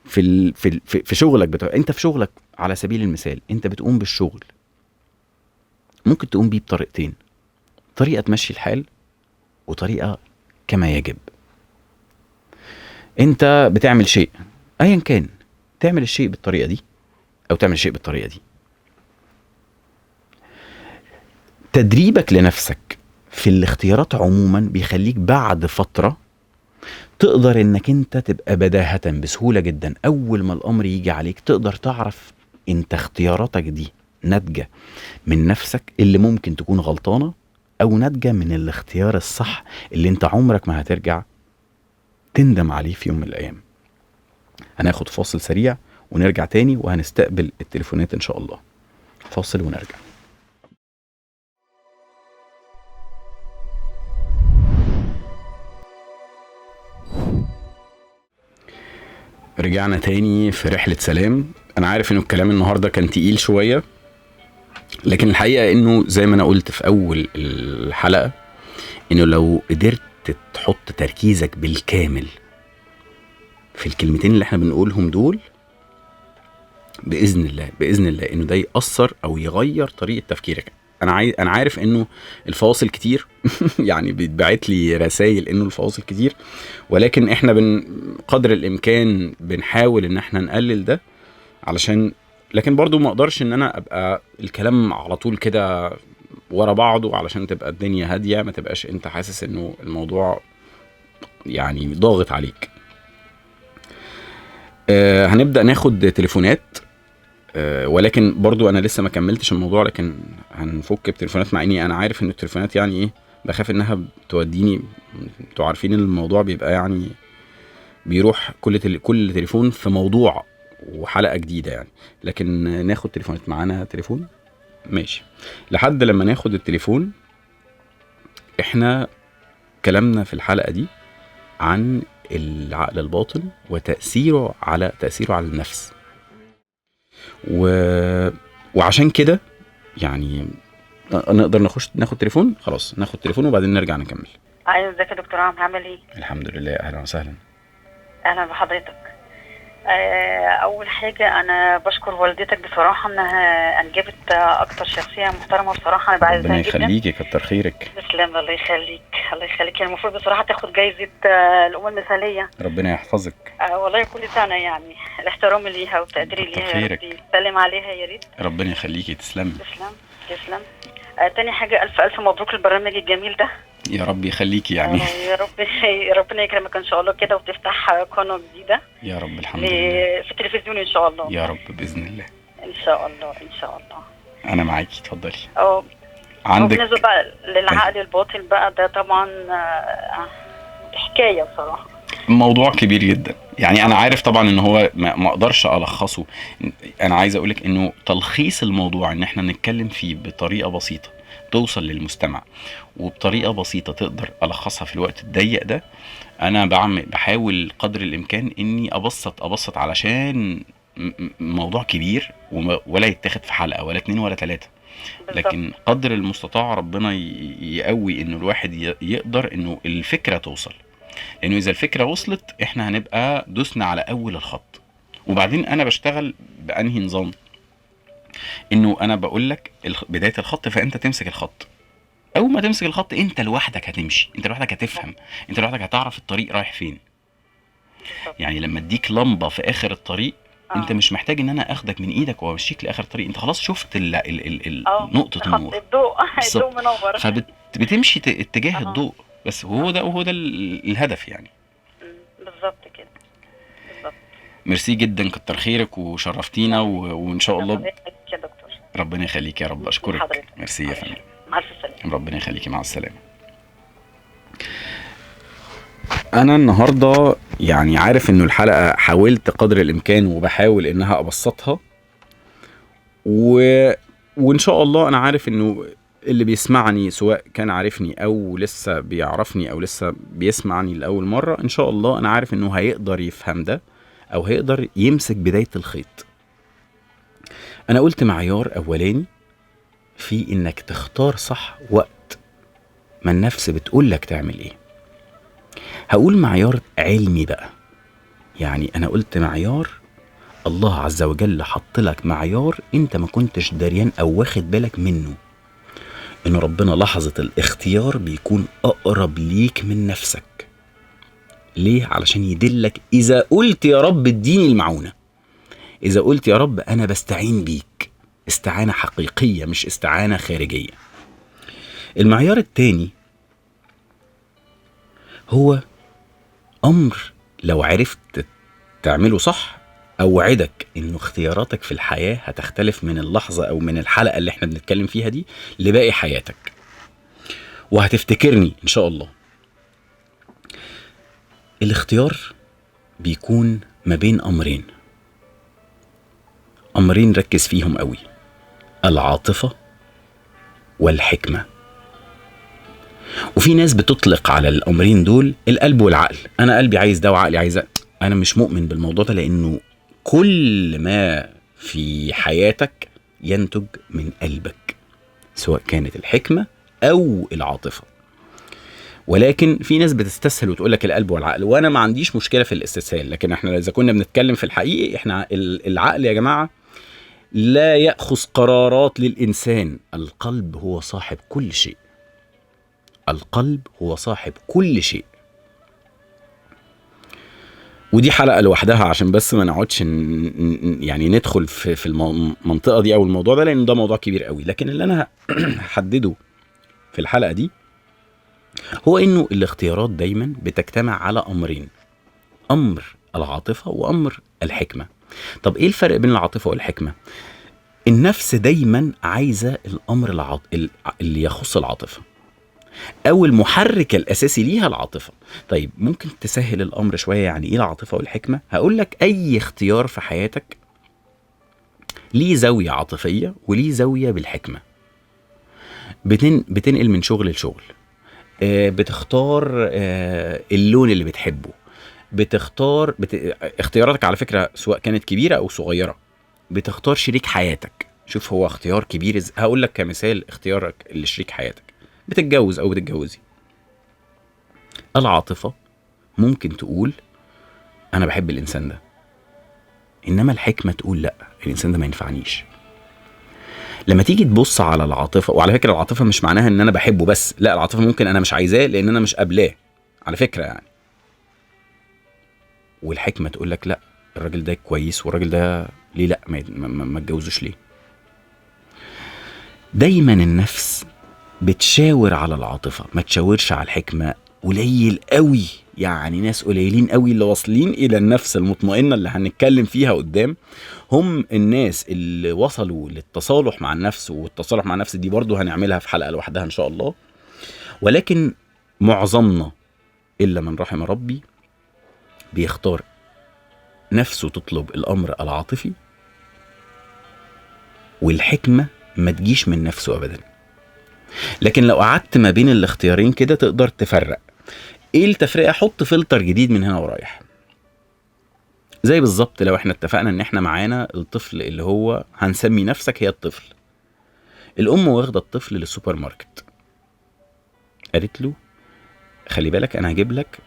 في في في شغلك انت في شغلك على سبيل المثال انت بتقوم بالشغل، ممكن تقوم بيه بطريقتين، طريقة تمشي الحال وطريقة كما يجب. انت بتعمل شيء ايا كان، تعمل الشيء بالطريقة دي او تعمل الشيء بالطريقة دي. تدريبك لنفسك في الاختيارات عموما بيخليك بعد فترة تقدر انك انت تبقى بداهة بسهولة جدا. اول ما الامر يجي عليك تقدر تعرف انت اختياراتك دي ناتجة من نفسك اللي ممكن تكون غلطانة، او ناتجة من الاختيار الصح اللي انت عمرك ما هترجع تندم عليه في يوم من الايام. هناخد فاصل سريع ونرجع تاني وهنستقبل التليفونات ان شاء الله. فاصل ونرجع. رجعنا تاني في رحلة سلام. انا عارف انه الكلام النهاردة كان تقيل شوية، لكن الحقيقة انه زي ما انا قلت في اول الحلقة انه لو قدرت تحط تركيزك بالكامل في الكلمتين اللي احنا بنقولهم دول بإذن الله، بإذن الله انه ده يأثر او يغير طريقة تفكيرك. انا عارف انه الفواصل كتير يعني بيتبعت لي رسائل انه الفواصل كتير، ولكن احنا قدر الامكان بنحاول ان احنا نقلل ده علشان، لكن برضو ما اقدرش ان انا ابقى الكلام على طول كده ورا بعضه علشان تبقى الدنيا هادية، ما تبقاش انت حاسس انه الموضوع يعني ضاغط عليك. هنبدأ ناخد تليفونات، ولكن برضو انا لسه ما كملتش الموضوع، لكن هنفك بتليفونات، مع اني انا عارف ان التليفونات يعني ايه، بخاف انها بتوديني، انتوا عارفين ان الموضوع بيبقى يعني بيروح كل تليفون في موضوع وحلقة جديدة يعني. لكن ناخد تليفونات، معانا تليفون ماشي. لحد لما ناخد التليفون، احنا كلامنا في الحلقة دي عن العقل الباطن وتأثيره على تأثيره على النفس، وعشان كده يعني نقدر نخش ناخد تليفون. خلاص ناخد تليفون وبعدين نرجع نكمل. ايوه، ازيك يا دكتور عم، عامل ايه؟ الحمد لله، اهلا وسهلا. اهلا بحضرتك. اول حاجة انا بشكر والدتك بصراحة انها انجبت اكتر شخصية محترمه بصراحة، انا بعزها جدا. ربنا يخليكي، كتر خيرك. تسلم، الله يخليك، الله يخليك. يعني المفروض بصراحة تاخد جايزة الام المثالية. ربنا يحفظك. والله كل سنة يعني الاحترام ليها والتقدير ليها، يا رب تسلم عليها يا ريت. ربنا يخليكي، تسلمي. تسلم تسلم. تاني حاجة، الف الف مبروك البرنامج الجميل ده. يا رب يخليكي يعني. يا رب ربنا يكرمك ان شاء الله كده وتفتح قناة جديدة يا رب. الحمد لله في التلفزيون ان شاء الله. يا رب باذن الله. ان شاء الله ان شاء الله. انا معاكي، اتفضلي. عندك بالنسبة بقى للعقل الباطن بقى، ده طبعا حكاية بصراحة، موضوع كبير جدا يعني. انا عارف طبعا ان هو ما اقدرش الخصه. انا عايز اقولك انه تلخيص الموضوع ان احنا نتكلم فيه بطريقة بسيطة توصل للمستمع، وبطريقة بسيطة تقدر الخصها في الوقت الضيق ده. انا بحاول قدر الامكان اني ابسط علشان موضوع كبير ولا يتاخد في حلقة ولا اتنين ولا تلاتة، لكن قدر المستطاع ربنا يقوي انه الواحد يقدر انه الفكرة توصل، لانه اذا الفكرة وصلت احنا هنبقى دوسنا على اول الخط. وبعدين انا بشتغل بانهي نظام؟ انه انا بقول لك بداية الخط فانت تمسك الخط. اول ما تمسك الخط انت لوحدك هتمشي، انت لوحدك هتفهم، انت لوحدك هتعرف الطريق رايح فين. بالظبط. يعني لما اديك لمبة في اخر الطريق، انت مش محتاج ان انا اخدك من ايدك وامشيك لاخر الطريق، انت خلاص شفت ال ال ال نقطة خط النور. الضوء. بالظبط. الضوء منور. فبتمشي اتجاه الضوء بس، وهو ده الهدف يعني. بالظبط كده، بالظبط. ميرسي جدا، كتر خيرك وشرفتينا وان شاء الله. ربنا يخليك يا دكتور. ربنا يخليك يا رب، اشكرك. حضرتك. ميرسي يا فندم. مع الف سلامه. ربنا يخليكي، مع السلامة. انا النهارده يعني عارف انه الحلقة حاولت قدر الامكان وبحاول انها ابسطها وان شاء الله انا عارف انه اللي بيسمعني سواء كان عارفني او لسه بيعرفني او لسه بيسمعني لاول مرة، ان شاء الله انا عارف انه هيقدر يفهم ده او هيقدر يمسك بداية الخيط. انا قلت معيار اولاني في انك تختار صح وقت ما النفس بتقولك تعمل ايه. هقول معيار علمي بقى، يعني انا قلت معيار الله عز وجل حط لك معيار انت ما كنتش دريان او واخد بالك منه، ان ربنا لحظة الاختيار بيكون اقرب ليك من نفسك. ليه؟ علشان يدلك. اذا قلت يا رب اديني المعونة، اذا قلت يا رب انا بستعين بيك، استعانة حقيقية مش استعانة خارجية. المعيار التاني هو أمر لو عرفت تعمله صح أوعدك إنه اختياراتك في الحياة هتختلف من اللحظة أو من الحلقة اللي احنا بنتكلم فيها دي لباقي حياتك، وهتفتكرني إن شاء الله. الاختيار بيكون ما بين أمرين، أمرين ركز فيهم قوي: العاطفة والحكمة. وفي ناس بتطلق على الأمرين دول القلب والعقل، أنا قلبي عايز ده وعقلي عايز ده. أنا مش مؤمن بالموضوع ده، لأنه كل ما في حياتك ينتج من قلبك، سواء كانت الحكمة أو العاطفة. ولكن في ناس بتستسهل وتقول لك القلب والعقل، وأنا ما عنديش مشكلة في الاستسهال، لكن احنا إذا كنا بنتكلم في الحقيقي، احنا العقل يا جماعة لا يأخذ قرارات للإنسان، القلب هو صاحب كل شيء. القلب هو صاحب كل شيء. ودي حلقة لوحدها عشان بس ما نقعدش يعني ندخل في المنطقة دي أو الموضوع ده، لأن ده موضوع كبير قوي. لكن اللي أنا هحدده في الحلقة دي هو إنه الاختيارات دايما بتجتمع على أمرين: أمر العاطفة وأمر الحكمة. طب إيه الفرق بين العاطفة والحكمة؟ النفس دايما عايزة الأمر اللي يخص العاطفة، أو المحرك الأساسي ليها العاطفة. طيب ممكن تسهل الأمر شوية، يعني إيه العاطفة والحكمة؟ هقول لك أي اختيار في حياتك ليه زاوية عاطفية وليه زاوية بالحكمة. بتنقل من شغل لشغل، بتختار اللون اللي بتحبه، بتختار اختياراتك على فكرة سواء كانت كبيرة أو صغيرة، بتختار شريك حياتك. شوف هو اختيار كبير، هقول لك كمثال اختيارك لشريك حياتك، بتتجوز أو بتتجوزي. العاطفة ممكن تقول أنا بحب الإنسان ده، إنما الحكمة تقول لأ، الإنسان ده ما ينفعنيش. لما تيجي تبص على العاطفة، وعلى فكرة العاطفة مش معناها إن أنا بحبه بس، لأ، العاطفة ممكن أنا مش عايزاه لأن أنا مش قابلاه على فكرة يعني. والحكمة تقول لك لأ، الراجل ده كويس والراجل ده ليه لأ، ما اتجوزوش ليه. دايما النفس بتشاور على العاطفة، ما تشاورش على الحكمة. قليل قوي يعني، ناس قليلين قوي اللي واصلين إلى النفس المطمئنة اللي هنتكلم فيها قدام، هم الناس اللي وصلوا للتصالح مع النفس. والتصالح مع النفس دي برضو هنعملها في حلقة لوحدها إن شاء الله. ولكن معظمنا إلا من رحم ربي بيختار نفسه تطلب الأمر العاطفي، والحكمة ما تجيش من نفسه أبدا. لكن لو قعدت ما بين الاختيارين كده تقدر تفرق. ايه التفرقة؟ حط فلتر جديد من هنا ورايح. زي بالظبط لو احنا اتفقنا ان احنا معانا الطفل اللي هو هنسمي نفسك هي الطفل، الام واخده الطفل للسوبر ماركت، قالت له خلي بالك انا هجيب لك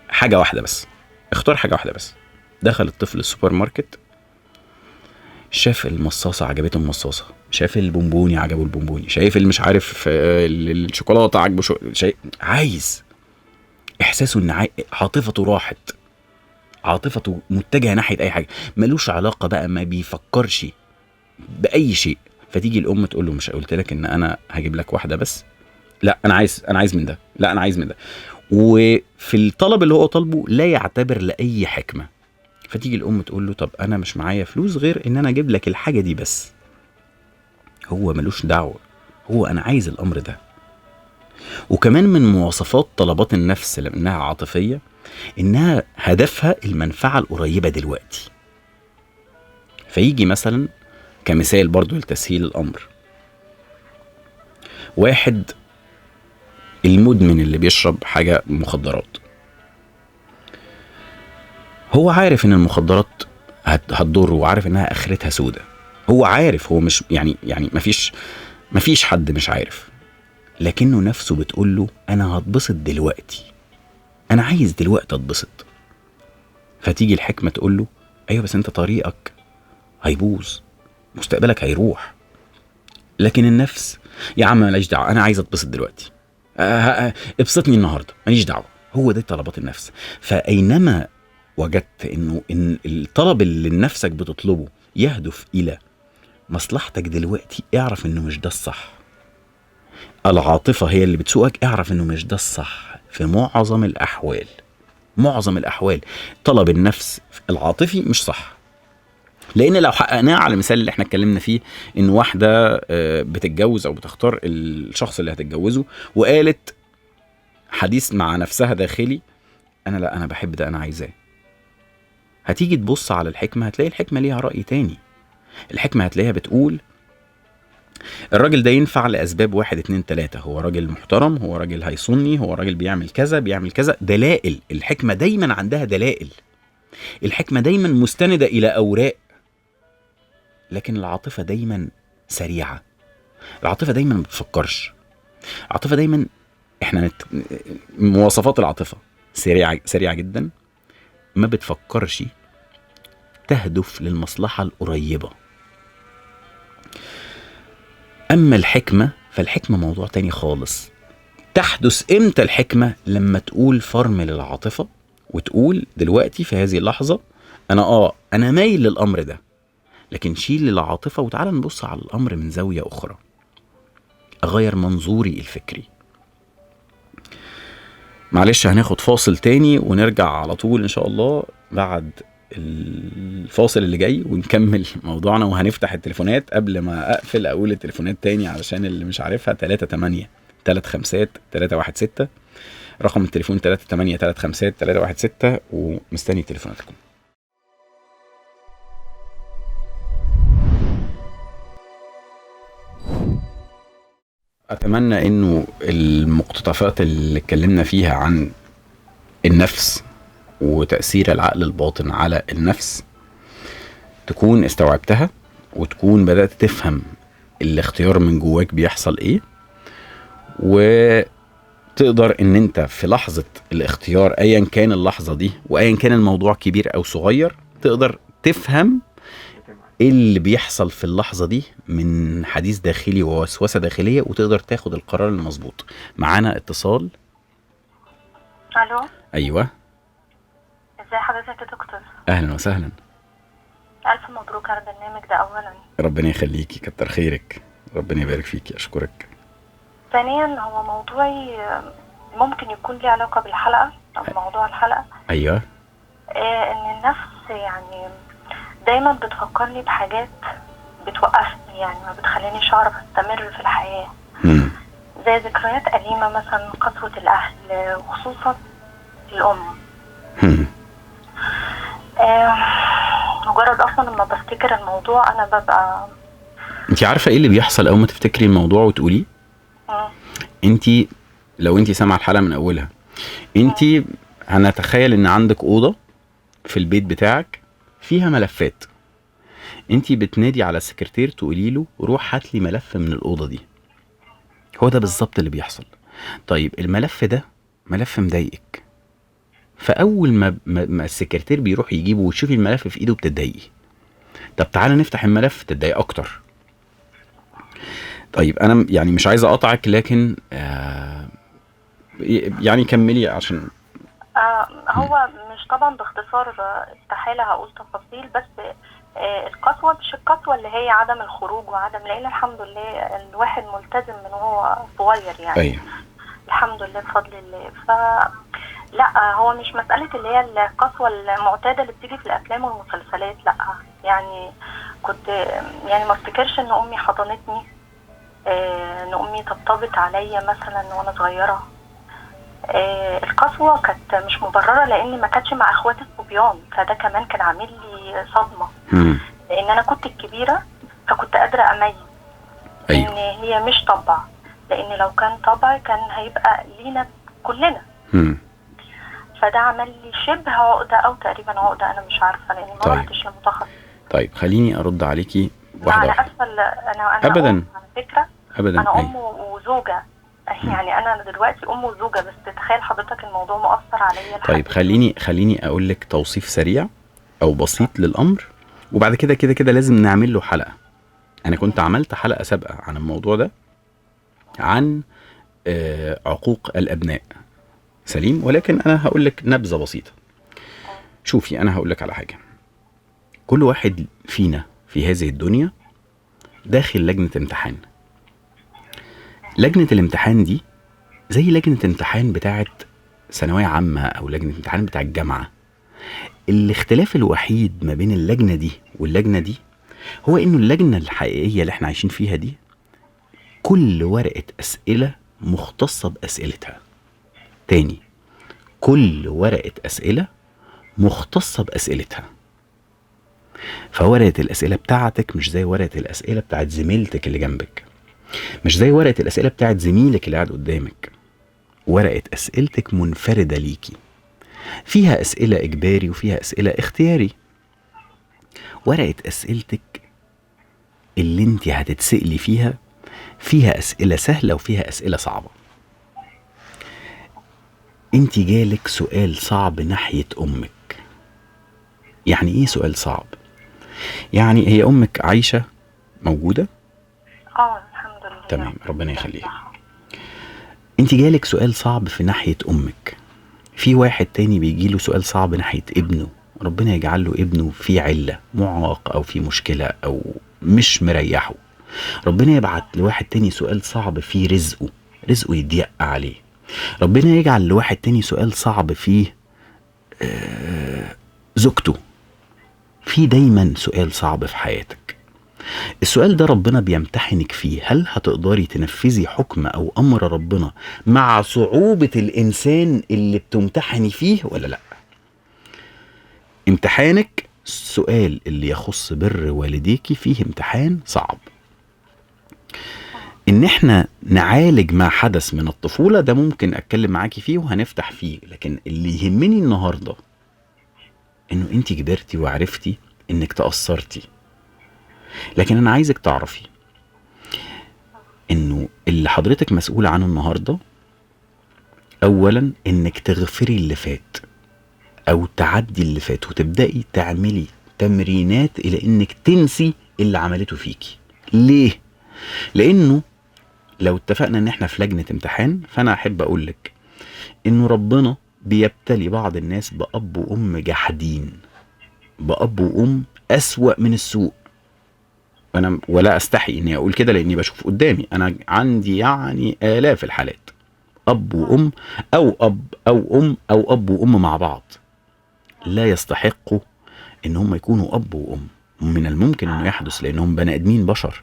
حاجة واحدة بس، اختار حاجة واحدة بس. دخل الطفل السوبر ماركت، شاف المصاصه عجبته المصاصه، شاف البونبوني عجبه البونبوني، شايف اللي مش عارف الشوكولاتة عجبه شيء، عايز احساسه ان عاطفته راحت، عاطفته متجهة ناحية اي حاجة، ملوش علاقة بقى، ما بيفكرش باي شيء. فتيجي الام تقول له مش قلت لك ان انا هجيب لك واحدة بس؟ لا انا عايز، انا عايز من ده، لا انا عايز من ده. وفي الطلب اللي هو طالبه لا يعتبر لاي حكمه. فتيجي الام تقول له طب انا مش معايا فلوس غير ان انا اجيب لك الحاجة دي بس. هو ملوش دعوه، هو انا عايز الامر ده. وكمان من مواصفات طلبات النفس لانها عاطفية انها هدفها المنفعة القريبة دلوقتي. فيجي مثلا كمثال برضو لتسهيل الامر، واحد المدمن اللي بيشرب حاجة مخدرات، هو عارف ان المخدرات هتضره وعارف انها اخرتها سودة، هو عارف، هو مش يعني مفيش حد مش عارف، لكنه نفسه بتقول له انا هتبسط دلوقتي، انا عايز دلوقتي اتبسط. فتيجي الحكمة تقول له ايوه بس انت طريقك هيبوظ، مستقبلك هيروح. لكن النفس يا عم ماليش دعوه، انا عايز اتبسط دلوقتي، ابسطني النهارده، ماليش دعوه. هو ده طلبات النفس. فاينما وجدت انه ان الطلب اللي نفسك بتطلبه يهدف الى مصلحتك دلوقتي، اعرف انه مش ده الصح. العاطفة هي اللي بتسوقك، اعرف انه مش ده الصح في معظم الاحوال. معظم الاحوال طلب النفس العاطفي مش صح، لان لو حققناه على المثال اللي احنا اتكلمنا فيه، ان واحدة بتتجوز او بتختار الشخص اللي هتتجوزه وقالت حديث مع نفسها داخلي، انا لا انا بحب ده، انا عايزاه. هتيجي تبص على الحكمة هتلاقي الحكمة ليها راي تاني. الحكمة هتلاقيها بتقول الراجل ده ينفع لاسباب 1 2 3، هو راجل محترم، هو راجل هيصوني، هو راجل بيعمل كذا بيعمل كذا. دلائل. الحكمة دايما عندها دلائل، الحكمة دايما مستنده الى اوراق. لكن العاطفة دايما سريعة، العاطفة دايما ما بتفكرش، العاطفة دايما احنا مواصفات العاطفة سريعة، سريعة جدا، ما بتفكرش، تهدف للمصلحة القريبة. أما الحكمة فالحكمة موضوع تاني خالص. تحدث إمتى الحكمة؟ لما تقول فرمل العاطفة وتقول دلوقتي في هذه اللحظة أنا أنا مايل للأمر ده، لكن شيل العاطفة وتعالى نبص على الأمر من زاوية أخرى، أغير منظوري الفكري. معلش هناخد فاصل تاني ونرجع على طول إن شاء الله بعد الفاصل اللي جاي ونكمل موضوعنا، وهنفتح التليفونات. قبل ما أقفل أقول التليفونات تاني علشان اللي مش عارفها، 38 35 316، رقم التليفون 38 35 316، ومستني تليفوناتكم. أتمنى إنه المقتطفات اللي اتكلمنا فيها عن النفس وتأثير العقل الباطن على النفس تكون استوعبتها، وتكون بدأت تفهم الاختيار من جواك بيحصل ايه، وتقدر ان انت في لحظة الاختيار ايا كان اللحظة دي وايا كان الموضوع كبير او صغير تقدر تفهم ايه اللي بيحصل في اللحظة دي من حديث داخلي ووسوسة داخلية، وتقدر تاخد القرار المظبوط. معانا اتصال. الو. ايوه، ازي حضرتك يا دكتور؟ اهلا وسهلا. الف مبروك على البرنامج ده اولا. ربنا يخليكي، كتر خيرك، ربنا يبارك فيكي، اشكرك. ثانيا هو موضوعي ممكن يكون ليه علاقة بالحلقة او موضوع الحلقة. ايوه. ان النفس يعني دايما بتفكرني بحاجات بتوقفني، يعني ما بتخلينيش اعرف استمر في الحياة. زي ذكريات قديمة مثلا، قسوة الاهل وخصوصا الام. مجرد اصلا لما بفتكر الموضوع انا ببقى. انت عارفه ايه اللي بيحصل اول ما تفتكري الموضوع وتقوليه؟ انت لو انت سامعه الحلقة من اولها، انت هنتخيل ان عندك اوضة في البيت بتاعك فيها ملفات، انت بتنادي على السكرتير تقولي له روح هات لي ملف من الاوضة دي. هو ده بالظبط اللي بيحصل. طيب الملف ده ملف مضايقك، فاول ما السكرتير بيروح يجيبه وتشوفي الملف في ايده بتتضايقي. طب تعالى نفتح الملف، تتضايق اكتر. طيب انا يعني مش عايز اقطعك، لكن يعني كملي عشان هو مش طبعا باختصار استحالة هقول تفاصيل، بس القسوة مش القسوة اللي هي عدم الخروج وعدم، لأن الحمد لله الواحد ملتزم من هو صغير يعني. أيوه. الحمد لله بفضل الله. لا هو مش مسألة اللي هي القسوة المعتادة اللي بتيجي في الأفلام والمسلسلات، لا يعني كنت يعني ما افتكرش ان أمي حضنتني، ان أمي طبطبت عليا مثلا وانا صغيرة. القسوة كانت مش مبررة لأن ما كانتش مع أخواتي الصبيان، فده كمان كان عامل لي صدمة. لأن أنا كنت الكبيرة فكنت قادرة أميز. أيوه. إن هي مش طبع، لأن لو كان طبع كان هيبقى لينا كلنا. فده عمل لي شبه عقدة أو تقريبا عقدة، أنا مش عارفة لأن ما رحتش لمتخصص. طيب خليني أرد عليكي واحدة واحدة. أنا أبدا على فكرة أبدا. أنا أم وزوجة، يعني أنا دلوقتي أم وزوجة، بس تخيل حضرتك الموضوع مؤثر عليا. طيب خليني أقول لك توصيف سريع أو بسيط للأمر، وبعد كده كده كده لازم نعمل له حلقة. أنا كنت عملت حلقة سابقة عن الموضوع ده، عن عقوق الأبناء. سليم، ولكن أنا هقول لك نبذة بسيطة. شوفي، أنا هقول لك على حاجة. كل واحد فينا في هذه الدنيا داخل لجنة امتحان. لجنة الامتحان دي زي لجنة امتحان بتاعت ثانوية عامة أو لجنة امتحان بتاع الجامعة. الاختلاف الوحيد ما بين اللجنة دي واللجنة دي هو إنه اللجنة الحقيقية اللي احنا عايشين فيها دي كل ورقة أسئلة مختصة بأسئلتها. تاني، كل ورقة أسئلة مختصة بأسئلتها. فورقة الأسئلة بتاعتك مش زي ورقة الأسئلة بتاعت زميلتك اللي جنبك، مش زي ورقة الأسئلة بتاعت زميلك اللي قاعد قدامك. ورقة أسئلتك منفردة ليكي، فيها أسئلة إجباري وفيها أسئلة اختياري. ورقة أسئلتك اللي انت هتتسألي فيها فيها أسئلة سهلة وفيها أسئلة صعبة. انت جالك سؤال صعب ناحية أمك. يعني ايه سؤال صعب؟ يعني هي أمك عايشة موجودة؟ الحمد لله. تمام، ربنا يخليها. انت جالك سؤال صعب في ناحية أمك. في واحد تاني بيجيله سؤال صعب ناحية ابنه، ربنا يجعل له ابنه في علة، معاق أو في مشكلة أو مش مريحه. ربنا يبعت لواحد تاني سؤال صعب في رزقه، رزقه يضيق عليه. ربنا يجعل لواحد تاني سؤال صعب فيه زوجته. في دايما سؤال صعب في حياتك. السؤال ده ربنا بيمتحنك فيه، هل هتقدري تنفذي حكم أو أمر ربنا مع صعوبة الإنسان اللي بتمتحني فيه ولا لأ؟ امتحانك السؤال اللي يخص بر والديكي فيه امتحان صعب. إن احنا نعالج ما حدث من الطفولة ده ممكن أتكلم معاكي فيه وهنفتح فيه، لكن اللي يهمني النهاردة إنه انت كبرتي وعرفتي إنك تأثرتي. لكن أنا عايزك تعرفي إنه اللي حضرتك مسؤولة عنه النهاردة أولا إنك تغفري اللي فات أو تعدي اللي فات، وتبدأي تعملي تمرينات إلى إنك تنسي اللي عملته فيكي. ليه؟ لأنه لو اتفقنا إن إحنا في لجنة امتحان، فأنا أحب أقولك إنه ربنا بيبتلي بعض الناس بأب وأم جحدين، بأب وأم أسوأ من السوء. أنا ولا أستحي إني أقول كده لأني بشوف قدامي، أنا عندي يعني آلاف الحالات، أب وأم أو أب أو أم أو أب وأم مع بعض لا يستحقوا إن هم يكونوا أب وأم. من الممكن إنه يحدث لأنهم بني آدمين بشر،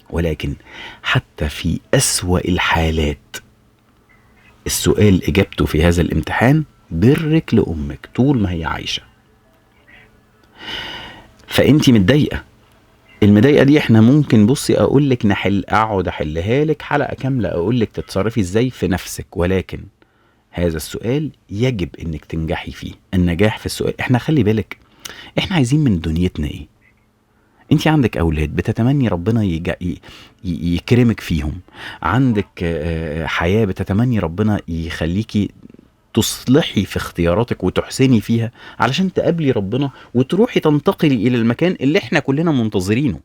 ولكن حتى في أسوأ الحالات السؤال إجابته في هذا الامتحان برك لأمك طول ما هي عايشة. فأنتي متضايقة، المضايقة دي احنا ممكن بصي أقولك نحل، أقعد أحلها لك حلقة كاملة أقولك تتصرفي إزاي في نفسك، ولكن هذا السؤال يجب إنك تنجحي فيه. النجاح في السؤال، احنا خلي بالك احنا عايزين من دنيتنا إيه؟ انت عندك اولاد بتتمني ربنا يكرمك فيهم، عندك حياة بتتمني ربنا يخليكي تصلحي في اختياراتك وتحسني فيها علشان تقابلي ربنا وتروحي تنتقلي الى المكان اللي احنا كلنا منتظرينه.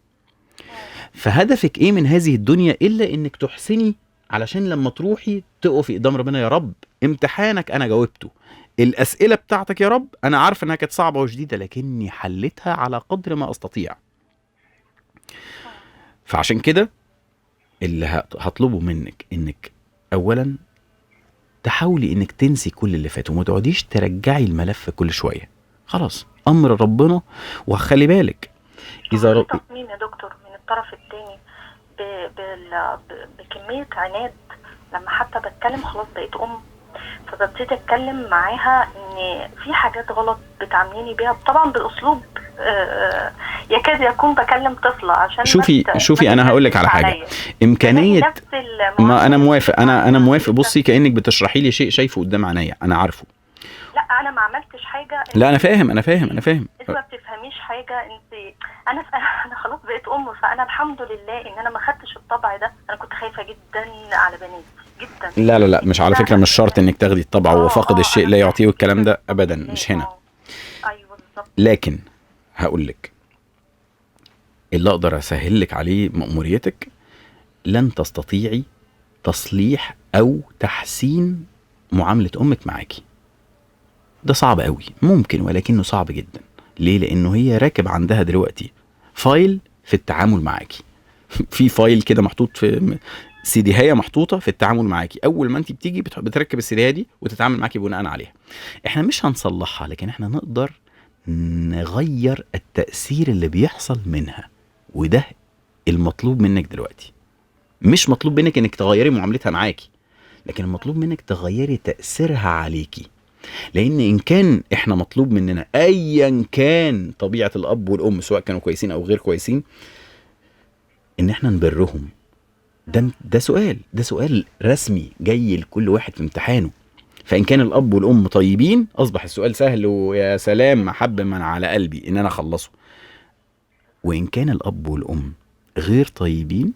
فهدفك ايه من هذه الدنيا الا انك تحسني علشان لما تروحي تقفي قدام ربنا، يا رب امتحانك انا جاوبته، الاسئلة بتاعتك يا رب انا عارفه انها كانت صعبة وشديده لكني حلتها على قدر ما استطيع. فعشان كده اللي هطلبه منك انك اولا تحاولي انك تنسي كل اللي فات وما تقعديش ترجعي الملف كل شوية، خلاص امر ربنا. وخلي بالك اذا تصميم يا دكتور من الطرف الثاني بكمية عناد، لما حتى بتكلم خلاص بقيت ام، فببتدي اتكلم معاها ان في حاجات غلط بتعامليني بيها، طبعا بالاسلوب يكاد يكون بكلم طفله عشان شوفي انا هقول لك على حاجة، امكانية ما انا موافق، انا موافق. بصي كانك بتشرحي لي شيء شايفه قدام عينيا، انا عارفه. لا انا ما عملتش حاجة. لا انا فاهم انا فاهم انا فاهم. انت ما بتفهميش حاجة انت. انا خلاص بقيت ام، فانا الحمد لله ان انا ما خدتش الطبع ده. انا كنت خايفة جدا على بناتي جدا. لا لا لا، مش على فكرة، مش شرط انك تاخدي الطبع وفاقد الشيء لا يعطيه الكلام ده ابدا، مش هنا. ايوه بالظبط. لكن هقول لك اللي اقدر اسهل لك عليه مأموريتك، لن تستطيعي تصليح او تحسين معاملة امك معاكي. ده صعب قوي، ممكن ولكنه صعب جدا. ليه؟ لانه هي راكب عندها دلوقتي file في التعامل معاكي، في file كده محطوط في سيديهايه محطوطة في التعامل معاكي. اول ما انت بتيجي بتركب السيديهايه دي وتتعامل معاكي بناء عليها. احنا مش هنصلحها، لكن احنا نقدر نغير التأثير اللي بيحصل منها، وده المطلوب منك دلوقتي. مش مطلوب منك انك تغيري معاملتها معاكي، لكن المطلوب منك تغيري تأثيرها عليكي. لان ان كان احنا مطلوب مننا ايا كان طبيعة الاب والام سواء كانوا كويسين او غير كويسين ان احنا نبرهم، ده سؤال، ده سؤال رسمي جاي لكل واحد في امتحانه. فإن كان الأب والأم طيبين أصبح السؤال سهل، ويا سلام محب من على قلبي إن أنا أخلصه. وإن كان الأب والأم غير طيبين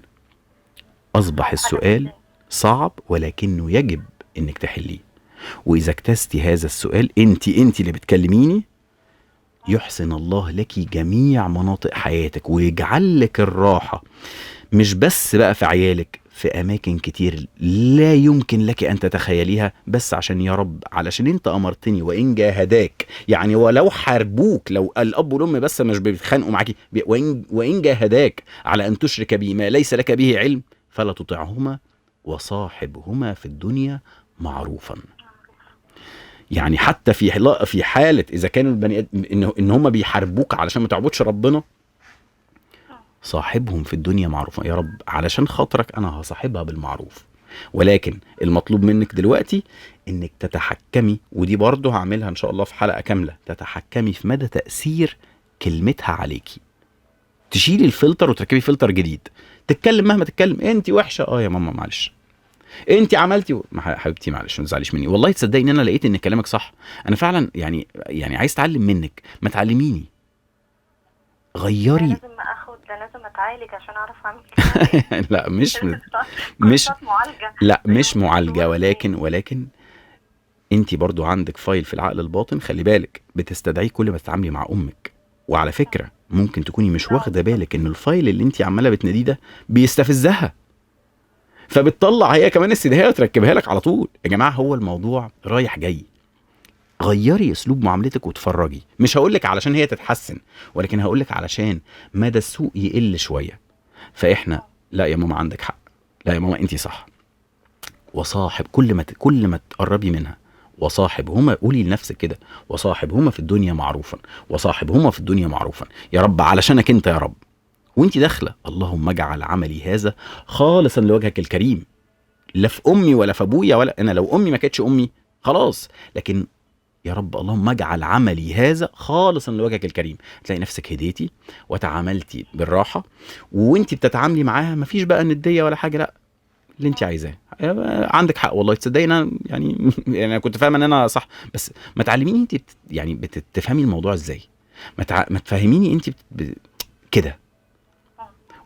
أصبح السؤال صعب، ولكنه يجب إنك تحلية. وإذا اجتزتي هذا السؤال، أنت اللي بتكلميني، يحسن الله لك جميع مناطق حياتك ويجعل لك الراحة، مش بس بقى في عيالك، في أماكن كتير لا يمكن لك أن تتخيليها، بس عشان يا رب، علشان أنت أمرتني. وإن جاهداك، يعني ولو حاربوك، لو الأب والأم بس مش بيتخانقوا معاكي، وإن جاهداك على أن تشرك بي ما ليس لك به علم فلا تطعهما وصاحبهما في الدنيا معروفا. يعني حتى في حالة إذا كانوا البني إن هم بيحاربوك علشان ما تعبدش ربنا، صاحبهم في الدنيا معروفة. يا رب علشان خاطرك أنا هصاحبها بالمعروف. ولكن المطلوب منك دلوقتي إنك تتحكمي، ودي برضو هعملها إن شاء الله في حلقة كاملة، تتحكمي في مدى تأثير كلمتها عليكي. تشيلي الفلتر وتركبي فلتر جديد. تتكلم مهما تتكلم، انت وحشة، يا ماما معلش، انت عملتي حبيبتي معلش ما تزعليش مني، والله تصدقي ان انا لقيت ان كلامك صح، انا فعلا يعني عايز اتعلم منك، ما تعلميني، غيري. لازم اخد، لازم اتعالج عشان اعرف اعمل كده. لا مش معالجة. لا مش معالجة، ولكن انت برضو عندك file في العقل الباطن، خلي بالك بتستدعيه كل ما تتعاملي مع امك. وعلى فكرة ممكن تكوني مش واخده بالك ان ال file اللي انت عماله بتناديه ده بيستفزها، فبتطلع هي كمان السيديهيه وتركبها لك على طول. يا جماعة هو الموضوع رايح جاي. غيري اسلوب معاملتك وتفرجي. مش هقولك علشان هي تتحسن، ولكن هقولك علشان مدى السوء يقل شوية. فاحنا لا يا ماما عندك حق، لا يا ماما انت صح. وصاحب كل ما تقربي منها، وصاحبهما، قولي لنفسك كده، وصاحبهما في الدنيا معروفا، وصاحبهما في الدنيا معروفا، يا رب علشانك انت يا رب. وانت داخله اللهم اجعل عملي هذا خالصا لوجهك الكريم، لا في امي ولا في ابويا ولا انا، لو امي ما كانتش امي خلاص، لكن يا رب اللهم اجعل عملي هذا خالصا لوجهك الكريم. تلاقي نفسك هديتي وتعاملتي بالراحة، وانت بتتعاملي معاها مفيش بقى نديه ولا حاجة، لا اللي انت عايزاه، عندك حق والله، تصدقي انا يعني انا كنت فاهمه ان انا صح، بس ما تعلميني انت يعني بتفهمي الموضوع ازاي، ما تفهميني انت كده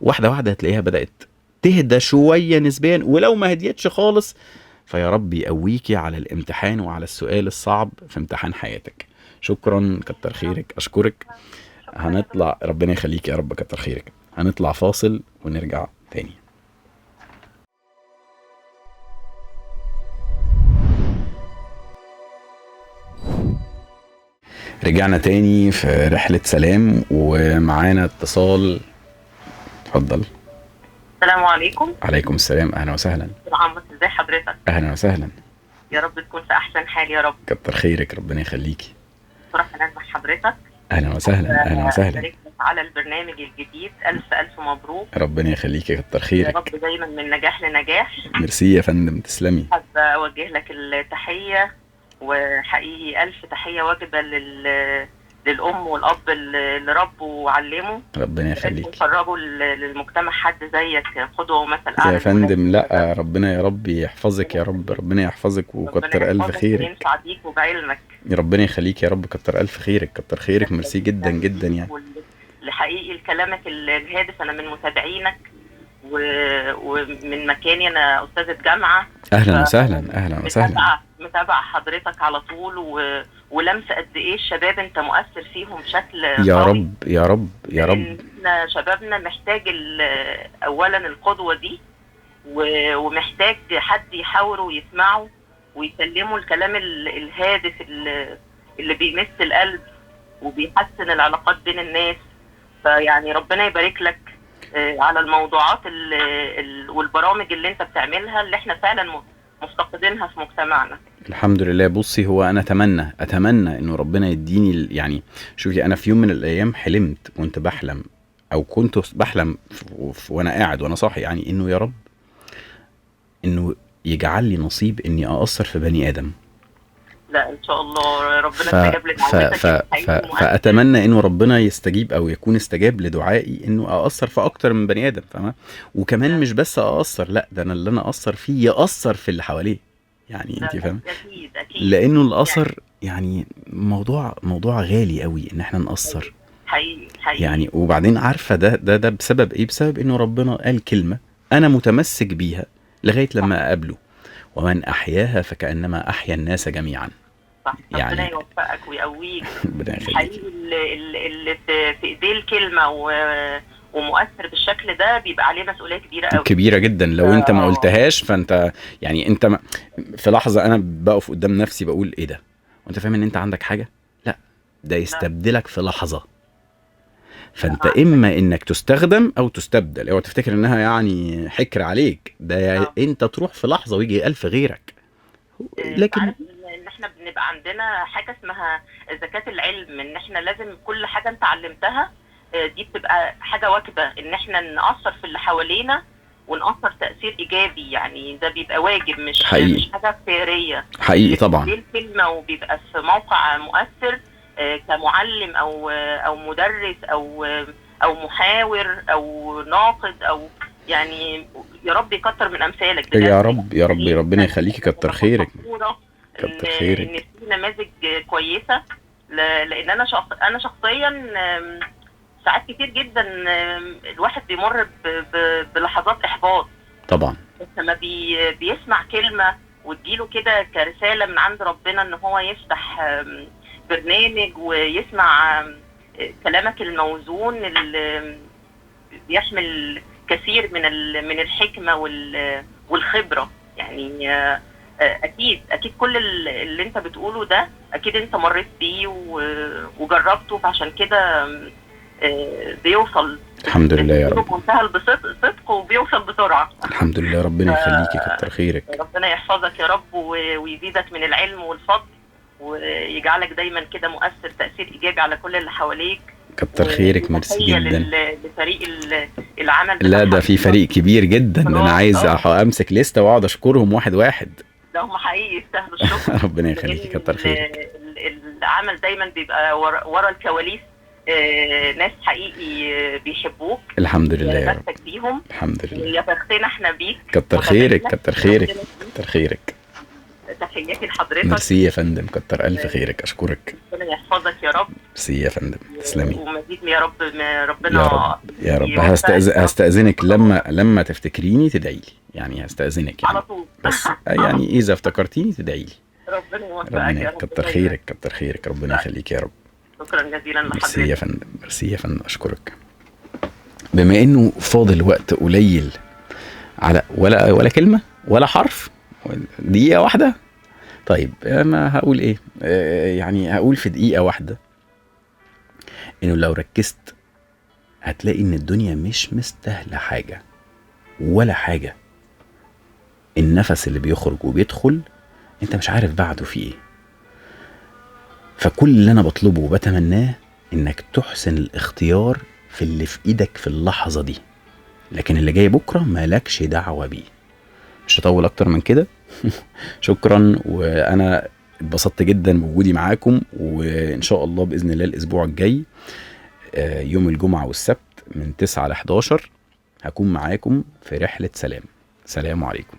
واحدة واحدة. هتلاقيها بدات تهدى شوية نسبيا، ولو ما هديتش خالص فيا رب يقويكي على الامتحان وعلى السؤال الصعب في امتحان حياتك. شكرا، كتر خيرك، اشكرك. هنطلع، ربنا يخليك يا رب، كتر خيرك. هنطلع فاصل ونرجع تاني. رجعنا تاني في رحلة سلام ومعانا اتصال. اتفضل. السلام عليكم. عليكم السلام، اهلا وسهلا. عمرو، ازي حضرتك؟ اهلا وسهلا. يا رب تكون في احسن حال يا رب. كتر خيرك، ربنا يخليكي. فرحة مع حضرتك. اهلا وسهلا، اهلا وسهلا. على البرنامج الجديد، الف الف مبروك. ربنا يخليكي، كتر خيرك. يا رب دايما من نجاح لنجاح. ميرسي يا فندم، تسلمي. حابة اوجه لك التحية، وحقيقي الف تحية واجبه للام والاب اللي ربوا وعلموا. ربنا يخليك. وخرجوا للمجتمع حد زيك قدوة ومثل اعلى يا فندم. لا، ربنا يا رب يحفظك يا رب، ربنا يحفظك وكتر الف خيرك. ينفع بيك وبعلمك. ربنا يخليك يا رب، كتر الف خيرك، كتر خيرك. ميرسي جدا جدا يعني. لحقيقي كلامك الهادف، انا من متابعينك ومن مكاني، انا استاذه جامعه. اهلا وسهلا، اهلا وسهلا. متابعه حضرتك على طول ولمسه قد ايه الشباب انت مؤثر فيهم بشكل يا رب يا رب يا رب. احنا شبابنا محتاج اولا القدوة دي، ومحتاج حد يحاوره ويسمعه ويسلمه الكلام الهادف اللي بيمس القلب وبيحسن العلاقات بين الناس. فيعني ربنا يبارك لك على الموضوعات والبرامج اللي انت بتعملها، اللي احنا فعلا مفتقدينها في مجتمعنا. الحمد لله. بصي، هو انا اتمنى انه ربنا يديني يعني، شوفي، انا في يوم من الايام حلمت، كنت بحلم او كنت بحلم وانا قاعد وانا صاحي، يعني انه يا رب انه يجعل لي نصيب اني اقصر في بني ادم. لا ان شاء الله ربنا استجاب لدعوتك. فاتمنى انه ربنا يستجيب او يكون استجاب لدعائي انه اقصر في اكتر من بني ادم، فاهمه؟ وكمان مش بس اقصر، لا، ده انا اللي انا اقصر فيه ياثر في اللي حواليه، يعني انت فاهمه؟ اكيد اكيد. لانه الاثر يعني موضوع غالي قوي ان احنا نقصر. حقيقي حقيقي يعني. وبعدين عارفه ده بسبب ايه؟ بسبب انه ربنا قال كلمة انا متمسك بيها لغاية لما اقابله، ومن احياها فكانما احيا الناس جميعا. صح. يعني ربنا يوفقك ويقويك. ربنا يخليك. حقيقي اللي في ايديه الكلمة ومؤثر بالشكل ده بيبقى عليه مسؤولية كبيرة قوي، كبيرة جدا. لو انت ما قلتهاش فانت يعني انت في لحظة انا بقف قدام نفسي بقول ايه ده، وانت فاهم ان انت عندك حاجة، لا ده يستبدلك في لحظة. فانت اما انك تستخدم او تستبدل. اوعى تفتكر انها يعني حكر عليك، ده انت تروح في لحظة ويجي 1000 غيرك. لكن ان احنا بنبقى عندنا حاجة اسمها زكاة العلم، ان احنا لازم كل حاجة انت علمتها دي بتبقى حاجة واجبه ان احنا نأثر في اللي حوالينا ونأثر تأثير ايجابي، يعني ده بيبقى واجب، مش حقيقي. مش حاجة اختيارية. حقيقي طبعا. دي الكلمة وبيبقى في موقع مؤثر كمعلم او مدرس او محاور او ناقد، او يعني يا رب يكتر من امثالك. يا رب يا رب، ربنا يخليكي، كتر خيرك، كتر خيرك. ان في نماذج كويسة، لان انا شخصيا ساعات كتير جدا الواحد بيمر بلحظات احباط طبعا، بس لما بيسمع كلمة وتجيله كده كرسالة من عند ربنا ان هو يفتح برنامج ويسمع كلامك الموزون اللي بيحمل كثير من الحكمة والخبرة، يعني اكيد اكيد كل اللي انت بتقوله ده اكيد انت مريت بيه وجربته، فعشان كده بيوصل. الحمد لله يا رب، بمنتهى الصدق وبيوصل بسرعة. الحمد لله، ربنا يخليكي، كتر خيرك. ربنا يحفظك يا رب ويزيدك من العلم والفضل، ويجعلك دايما كده مؤثر تأثير إيجابي على كل اللي حواليك. كتر خيرك، ميرسي جدا لفريق العمل. لا ده في فريق كبير جدا، ده انا عايز امسك لستة واقعد اشكرهم واحد واحد. ده هم حقيقي يستاهلوا الشكر. ربنا يخليكي، كتر خيرك. العمل دايما بيبقى ورا الكواليس ناس حقيقي بيحبوك. الحمد لله يا رب، بيهم. الحمد لله، يا بختنا احنا بيك. كتر خيرك، كتر خيرك، كتر خيرك. تحياتي لحضرتك. ميرسي يا فندم، كتر الف خيرك، اشكرك. ربنا يحفظك يا رب. ميرسي يا فندم، تسلمي. ومزيد يا رب، ربنا يا رب يا رب. هستأذنك لما تفتكريني تدعي لي، يعني هستأذنك يعني على طول، بس يعني اذا افتكرتيني تدعي لي. ربنا يوفقك يا رب. كتر خيرك، كتر خيرك، ربنا يخليك يا رب. شكرا جزيلا لحضرتك. ميرسي يا فندم، ميرسي يا فندم، اشكرك. بما انه فاضل وقت قليل على ولا كلمة ولا حرف، دقيقة واحدة. طيب ما هقول ايه؟ يعني هقول في دقيقة واحدة انه لو ركزت هتلاقي ان الدنيا مش مستاهلة حاجة ولا حاجة. النفس اللي بيخرج وبيدخل انت مش عارف بعده في ايه. فكل اللي انا بطلبه وبتمناه انك تحسن الاختيار في اللي في ايدك في اللحظة دي، لكن اللي جاي بكرة مالكش دعوة بيه. مش هطول اكتر من كده. شكرا، وانا اتبسطت جدا بوجودي معاكم، وان شاء الله باذن الله الاسبوع الجاي يوم الجمعة والسبت من 9 ل 11 هكون معاكم في رحلة سلام. سلام عليكم.